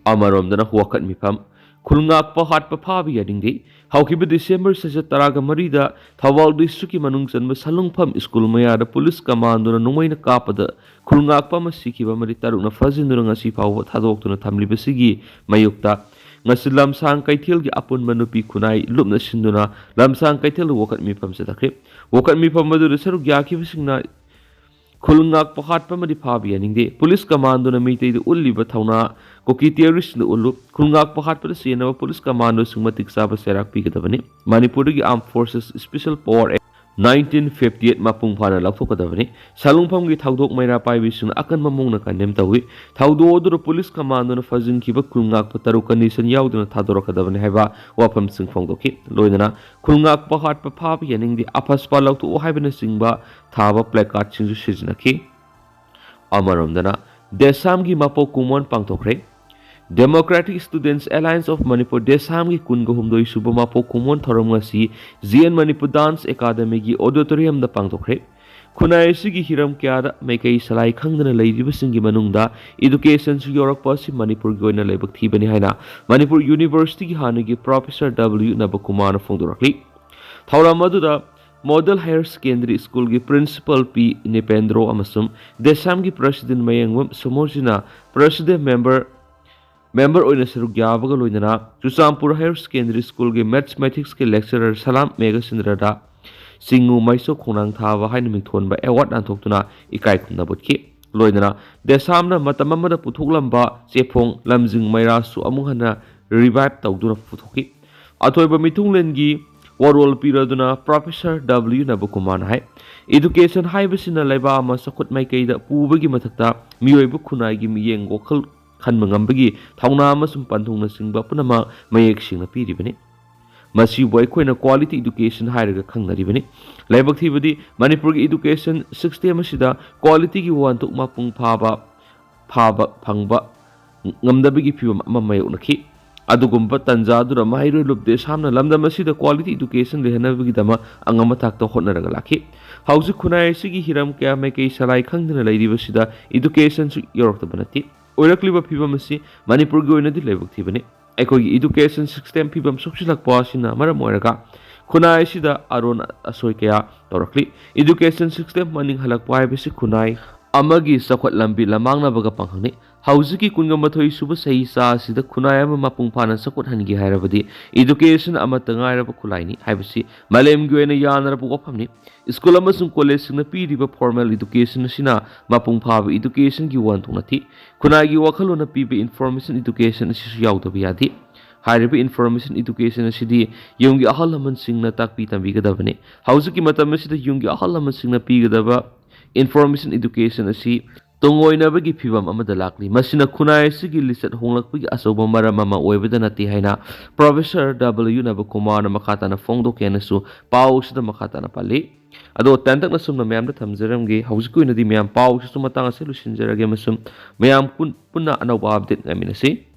ꯑꯃꯔꯣꯝꯗꯅ ꯋꯥꯀꯠ ꯃꯤꯐꯝ꯫ ꯈꯨꯜ ꯉꯥꯛꯄ ꯍꯥꯠꯄ ꯐꯥꯕ ꯌꯥꯅꯤꯡꯗꯦ꯫ ꯍꯧꯈꯤꯕ ꯗꯤꯁꯦꯝꯕꯔ ꯁꯖꯠ ꯇꯔꯥꯒ ꯃꯔꯤꯗ ꯊꯧꯕꯥꯜ ꯗꯤꯁꯇ꯭ꯔꯤꯛꯀꯤ ꯃꯅꯨꯡ ꯆꯟꯕ ꯁꯂꯨꯡꯐꯝ ꯁ꯭ꯀꯨꯜ ꯃꯌꯥꯗ ꯄꯨꯂꯤꯁ ꯀꯃꯥꯟꯗꯣꯅ ꯅꯣꯡꯃꯩꯅ ꯀꯥꯞꯄꯗ ꯈꯨꯜ ꯉꯥꯛꯄ ꯑꯃ ꯁꯤꯈꯤꯕ ꯑꯃꯗꯤ ꯇꯔꯨꯛꯅ ꯐꯥꯖꯤꯟꯗꯨꯅ ꯉꯁꯤ ꯐꯥꯎꯕ ꯊꯥꯗꯣꯛꯇꯨꯅ ꯊꯝꯂꯤꯕꯁꯤꯒꯤ ꯃꯥꯌꯣꯛꯇ ꯉꯁꯤ ꯂꯝꯁꯥꯡ ꯀꯩꯊꯦꯜꯒꯤ ꯑꯄꯨꯟꯕ ꯅꯨꯄꯤ ꯈꯨꯟꯅꯥꯏ ꯂꯨꯞꯅ ꯁꯤꯟꯗꯨꯅ ꯂꯝꯁꯥꯡ ꯀꯩꯊꯦꯜꯗ ꯋꯥꯀꯠ ꯃꯤꯐꯝ ꯆꯠꯊꯈ꯭ꯔꯦ꯫ ꯋꯥꯀꯠ ꯃꯤꯐꯝ ꯑꯗꯨꯗ ꯁꯔꯨꯛ ꯌꯥꯈꯤꯕꯁꯤꯡꯅ ꯈꯨꯜ ꯉꯥꯛꯄ ꯍꯥꯠꯄ ꯑꯃꯗꯤ ꯐꯥꯕ ꯌꯥꯅꯤꯡꯗꯦ꯫ ꯄꯨꯂꯤꯁ ꯀꯃꯥꯟꯗꯣꯅ ꯃꯤꯇꯩꯗ ꯎꯠꯂꯤꯕ ꯊꯧꯅꯥ ꯀꯨꯀꯤ ꯇꯦꯔꯣꯔꯤꯁꯇ ꯎꯠꯂꯨ꯫ ꯈꯨꯜ ꯉꯥꯛꯄ ꯍꯥꯠꯄꯗ ꯆꯦꯟꯅꯕ ꯄꯨꯂꯤꯁ ꯀꯃꯥꯟꯗꯣꯁꯤꯡ ꯃꯇꯤꯛ ꯆꯥꯕ ꯆꯩꯔꯥꯛ ꯄꯤꯒꯗꯕꯅꯤ꯫ ꯃꯅꯤꯄꯨꯔꯗꯒꯤ Armed Forces Special Power Act nineteen fifty eight ꯃꯄꯨꯡ ꯐꯥꯅ ꯂꯧꯊꯣꯛꯀꯗꯕꯅꯤ꯫ ꯁꯂꯨꯡꯐꯝꯒꯤ ꯊꯧꯗꯣꯛ ꯃꯩꯔꯥ ꯄꯥꯏꯕꯤꯁꯤꯡꯅ ꯑꯀꯟꯕ ꯃꯑꯣꯡꯗ condemn ꯇꯧꯏ꯫ ꯊꯧꯗꯣꯛ ꯑꯗꯨꯗ ꯄꯨꯂꯤꯁ ꯀꯃꯥꯟꯗꯣꯅ ꯐꯥꯖꯤꯟꯈꯤꯕ ꯈꯨꯜ ꯉꯥꯛꯄ ꯇꯔꯨꯛ condition ꯌꯥꯎꯗꯅ ꯊꯥꯗꯣꯔꯛꯀꯗꯕꯅꯤ ꯍꯥꯏꯕ ꯋꯥꯐꯝꯁꯤꯡ ꯐꯣꯡꯗꯣꯛꯈꯤ꯫ ꯂꯣꯏꯅꯅ ꯈꯨꯜ ꯉꯥꯛꯄ ꯍꯥꯠꯄ ꯐꯥꯕ ꯌꯥꯅꯤꯡꯗꯦ, ꯑꯐꯁꯄꯥ ꯂꯧꯊꯣꯛꯎ ꯍꯥꯏꯕꯅꯆꯤꯡꯕ ꯊꯥꯕ placardꯁꯤꯡꯁꯨ ꯁꯤꯖꯤꯟꯅꯈꯤ꯫ ꯑꯃꯔꯣꯝꯗꯅ ꯗꯦꯁꯥꯝꯒꯤ ꯃꯄꯣꯛ ꯀꯨꯝꯑꯣꯟ ꯄꯥꯡꯊꯣꯛꯈ꯭ꯔꯦ꯫ Democratic Students Alliance of Manipur ꯗꯦꯁꯥꯝꯒꯤ ꯀꯨꯟꯒ ꯍꯨꯝꯗꯣꯏ ꯁꯨꯕ ꯃꯄꯣꯛ ꯀꯨꯝꯑꯣꯟ ꯊꯧꯔꯝ ꯉꯁꯤ ꯖꯤ ꯑꯦꯟ ꯃꯅꯤꯄꯨꯔ ꯗꯥꯟꯁ ꯑꯦꯀꯥꯗꯃꯤꯒꯤ ꯑꯣꯗꯤꯇꯣꯔꯤꯌꯝꯗ ꯄꯥꯡꯊꯣꯛꯈ꯭ꯔꯦ꯫ ꯈꯨꯟꯅꯥꯏ ꯑꯁꯤꯒꯤ ꯍꯤꯔꯝ ꯀꯌꯥꯗ ꯃꯥꯏꯀꯩ ꯁꯂꯥꯏ ꯈꯪꯗꯅ ꯂꯩꯔꯤꯕꯁꯤꯡꯒꯤ ꯃꯅꯨꯡꯗ educationꯁꯨ ꯌꯥꯎꯔꯛꯄ ꯑꯁꯤ ꯃꯅꯤꯄꯨꯔꯒꯤ ꯑꯣꯏꯅ ꯂꯥꯏꯕꯛ ꯊꯤꯕꯅꯤ ꯍꯥꯏꯅ ꯃꯅꯤꯄꯨꯔ ꯌꯨꯅꯤꯚꯔꯁꯤꯇꯤꯒꯤ ꯍꯥꯟꯅꯒꯤ ꯄ꯭ꯔꯣꯐꯦꯁꯔ ꯗꯕ꯭ꯂꯤꯌꯨ ꯅꯕꯀꯨꯃꯥꯔꯅ ꯐꯣꯡꯗꯣꯔꯛꯂꯤ꯫ ꯊꯧꯔꯝ ꯑꯗꯨꯗ Model Higher Secondary Schoolꯒꯤ ꯄ꯭ꯔꯤꯟꯁꯤꯄꯥꯜ ꯄꯤ ꯅꯤꯄꯦꯟꯗ꯭ꯔꯣ ꯑꯃꯁꯨꯡ ꯗꯦꯁꯥꯝꯒꯤ ꯄ꯭ꯔꯁꯤꯗꯦꯟ ꯃꯌꯦꯡꯕꯝ ꯁꯣꯃꯣꯔꯖꯤꯅ ꯄ꯭ꯔꯁꯤꯗꯦꯟ ꯃꯦꯝꯕꯔ, ꯃꯦꯝꯕꯔ ꯑꯣꯏꯅ ꯁꯔꯨꯛ ꯌꯥꯕꯒ ꯂꯣꯏꯅꯅ ꯆꯨꯔꯆꯥꯟꯄꯨꯔ ꯍꯥꯌꯔ ꯁꯦꯀꯦꯟꯗꯔꯤ ꯁ꯭ꯀꯨꯜꯒꯤ ꯃꯦꯊꯃꯦꯇꯤꯛꯁꯀꯤ ꯂꯦꯛꯆꯔꯔ ꯁꯂꯥꯝ ꯃꯦꯘꯆꯟꯗ꯭ꯔꯗ ꯆꯤꯡꯉꯨ ꯃꯩꯁꯨ ꯈꯣꯡꯅꯥꯡ ꯊꯥꯕ ꯍꯥꯏꯅ ꯃꯤꯡꯊꯣꯟꯕ ꯑꯦꯋꯥꯔꯗ ꯅꯥꯟꯊꯣꯛꯇꯨꯅ ꯏꯀꯥꯏ ꯈꯨꯝꯅꯕ ꯎꯠꯈꯤ꯫ ꯂꯣꯏꯅꯅ ꯗꯦꯁꯥꯝꯅ ꯃꯇꯝ ꯑꯃꯗ ꯄꯨꯊꯣꯛꯂꯝꯕ ꯆꯦꯐꯣꯡ ꯂꯝꯖꯤꯡ ꯃꯩꯔꯥꯁꯨ ꯑꯃꯨꯛ ꯍꯟꯅ revive ꯇꯧꯗꯨꯅ ꯄꯨꯊꯣꯛꯈꯤ꯫ ꯑꯊꯣꯏꯕ ꯃꯤꯊꯨꯡꯂꯦꯟꯒꯤ ꯋꯥꯔꯣꯜ ꯄꯤꯔꯗꯨꯅ ꯄ꯭ꯔꯣꯐꯦꯁꯔ ꯗꯕ꯭ꯂꯤꯌꯨ ꯅꯕꯀꯨꯃꯥꯔꯅ ꯍꯥꯏ, education ꯍꯥꯏꯕꯁꯤꯅ ꯂꯩꯕꯥꯛ ꯑꯃ ꯆꯥꯎꯈꯠ ꯃꯥꯏꯀꯩꯗ ꯄꯨꯕꯒꯤ ꯃꯊꯛꯇ ꯃꯤꯑꯣꯏꯕ ꯈꯨꯟꯅꯥꯏꯒꯤ ꯃꯤꯠꯌꯦꯡ ꯋꯥꯈꯜ ꯈꯟꯕ ꯉꯝꯕꯒꯤ ꯊꯧꯅꯥ ꯑꯃꯁꯨꯡ ꯄꯟꯊꯨꯡꯅꯆꯤꯡꯕ ꯄꯨꯝꯅꯃꯛ ꯃꯌꯦꯛ ꯁꯦꯡꯅ ꯄꯤꯔꯤꯕꯅꯤ꯫ ꯃꯁꯤꯕꯨ ꯑꯩꯈꯣꯏꯅ quality education ꯍꯥꯏꯔꯒ ꯈꯪꯅꯔꯤꯕꯅꯤ꯫ ꯂꯥꯏꯕꯛ ꯊꯤꯕꯗꯤ ꯃꯅꯤꯄꯨꯔꯒꯤ education system ꯑꯁꯤꯗ qualityꯒꯤ ꯋꯥꯍꯟꯊꯣꯛ ꯃꯄꯨꯡ ꯐꯥꯕ ꯐꯥꯕ ꯐꯪꯕ ꯉꯝꯗꯕꯒꯤ ꯐꯤꯕꯝ ꯑꯃ ꯃꯥꯌꯣꯛꯅꯈꯤ꯫ ꯑꯗꯨꯒꯨꯝꯕ ꯇꯥꯟꯖꯥ ꯑꯗꯨꯅ ꯃꯍꯩꯔꯣꯏ ꯂꯨꯞꯇꯦ ꯁꯥꯝꯅ ꯂꯝꯗꯝ ꯑꯁꯤꯗ quality education ꯂꯩꯍꯟꯅꯕꯒꯤꯗꯃꯛ ꯑꯉꯝꯕ ꯊꯥꯛꯇ ꯍꯣꯠꯅꯔꯒ ꯂꯥꯛꯈꯤ꯫ ꯍꯧꯖꯤꯛ ꯈꯨꯟꯅꯥꯏ ꯑꯁꯤꯒꯤ ꯍꯤꯔꯝ ꯀꯌꯥ ꯃꯥꯏꯀꯩ ꯁꯂꯥꯏ ꯈꯪꯗꯅ ꯂꯩꯔꯤꯕꯁꯤꯗ educationꯁꯨ ꯌꯧꯔꯛꯇꯕ ꯅꯠꯇꯦ꯫ ꯑꯣꯏꯔꯛꯂꯤꯕ ꯐꯤꯕꯝ ꯑꯁꯤ ꯃꯅꯤꯄꯨꯔꯒꯤ ꯑꯣꯏꯅꯗꯤ ꯂꯥꯏꯕꯛ ꯊꯤꯕꯅꯤ꯫ ꯑꯩꯈꯣꯏꯒꯤ education system ꯐꯤꯕꯝ ꯁꯣꯛꯆꯤꯜꯂꯛꯄ ꯑꯁꯤꯅ ꯃꯔꯝ ꯑꯣꯏꯔꯒ ꯈꯨꯟꯅꯥꯏ ꯑꯁꯤꯗ ꯑꯔꯣꯟ ꯑꯁꯣꯏ ꯀꯌꯥ ꯇꯧꯔꯛꯂꯤ꯫ Education system ꯃꯅꯤꯡ ꯍꯜꯂꯛꯄ ꯍꯥꯏꯕꯁꯤ ꯈꯨꯟꯅꯥꯏ ꯑꯃꯒꯤ ꯆꯥꯎꯈꯠ ꯂꯝꯕꯤ ꯂꯃꯥꯡꯅꯕꯒ ꯄꯥꯡꯍꯪꯅꯤ꯫ ꯍꯧꯖꯤꯛꯀꯤ ꯀꯨꯟꯒ ꯃꯥꯊꯣꯏ ꯁꯨꯕ ꯆꯍꯤ ꯆꯥ ꯑꯁꯤꯗ ꯈꯨꯟꯅꯥꯏ ꯑꯃ ꯃꯄꯨꯡ ꯐꯥꯅ ꯆꯥꯎꯈꯠꯍꯟꯒꯦ ꯍꯥꯏꯔꯕꯗꯤ education ꯑꯃꯠꯇ ꯉꯥꯏꯔꯕ ꯈꯨꯠꯂꯥꯏꯅꯤ ꯍꯥꯏꯕꯁꯤ ꯃꯥꯂꯦꯝꯒꯤ ꯑꯣꯏꯅ ꯌꯥꯅꯔꯕ ꯋꯥꯐꯝꯅꯤ꯫ ꯁ꯭ꯀꯨꯜ ꯑꯃꯁꯨꯡ ꯀꯣꯂꯦꯖꯁꯤꯡꯅ ꯄꯤꯔꯤꯕ formal education ꯑꯁꯤꯅ ꯃꯄꯨꯡ ꯐꯥꯕ educationꯒꯤ ꯋꯥꯍꯟꯊꯣꯛ ꯅꯠꯇꯦ꯫ ꯈꯨꯟꯅꯥꯏꯒꯤ ꯋꯥꯈꯜꯂꯣꯟꯅ ꯄꯤꯕ information education ꯑꯁꯤꯁꯨ ꯌꯥꯎꯗꯕ ꯌꯥꯗꯦ꯫ ꯍꯥꯏꯔꯤꯕ information education ꯑꯁꯤꯗꯤ ꯌꯨꯝꯒꯤ ꯑꯍꯜ ꯂꯃꯟꯁꯤꯡꯅ ꯇꯥꯛꯄꯤ ꯇꯝꯕꯤꯒꯗꯕꯅꯤ꯫ ꯍꯧꯖꯤꯛꯀꯤ ꯃꯇꯝ ꯑꯁꯤꯗ ꯌꯨꯝꯒꯤ ꯑꯍꯜ ꯂꯃꯟꯁꯤꯡꯅ ꯄꯤꯒꯗꯕ information education ꯑꯁꯤ ꯇꯨꯡꯑꯣꯏꯅꯕꯒꯤ ꯐꯤꯕꯝ ꯑꯃꯗ ꯂꯥꯛꯂꯤ꯫ ꯃꯁꯤꯅ ꯈꯨꯟꯅꯥꯏ ꯑꯁꯤꯒꯤ ꯂꯤꯆꯠ ꯍꯣꯡꯂꯛꯄꯒꯤ ꯑꯆꯧꯕ ꯃꯔꯝ ꯑꯃ ꯑꯣꯏꯕꯗ ꯅꯠꯇꯦ ꯍꯥꯏꯅ Professor W ꯅꯕꯀꯨꯃꯥꯔꯅ ꯃꯈꯥ ꯇꯥꯅ ꯐꯣꯡꯗꯣꯛꯈꯤ ꯍꯥꯏꯅꯁꯨ ꯄꯥꯎ ꯑꯁꯤꯗ ꯃꯈꯥ ꯇꯥꯅ ꯄꯜꯂꯤ꯫ ꯑꯗꯣ ꯇꯦꯟꯇꯛꯅ ꯁꯨꯝꯅ ꯃꯌꯥꯝꯗ ꯊꯝꯖꯔꯝꯒꯦ꯫ ꯍꯧꯖꯤꯛꯀꯤ ꯑꯣꯏꯅꯗꯤ ꯃꯌꯥꯝ ꯄꯥꯎꯁꯤꯁꯨ ꯃꯇꯥꯡ ꯑꯁꯤ ꯂꯣꯏꯁꯤꯟꯖꯔꯒꯦ ꯑꯃꯁꯨꯡ ꯃꯌꯥꯝ ꯄꯨꯟ-, ꯄꯨꯟꯅ ꯑꯅꯧꯕ update ꯉꯥꯏꯃꯤꯟꯅꯁꯤ꯫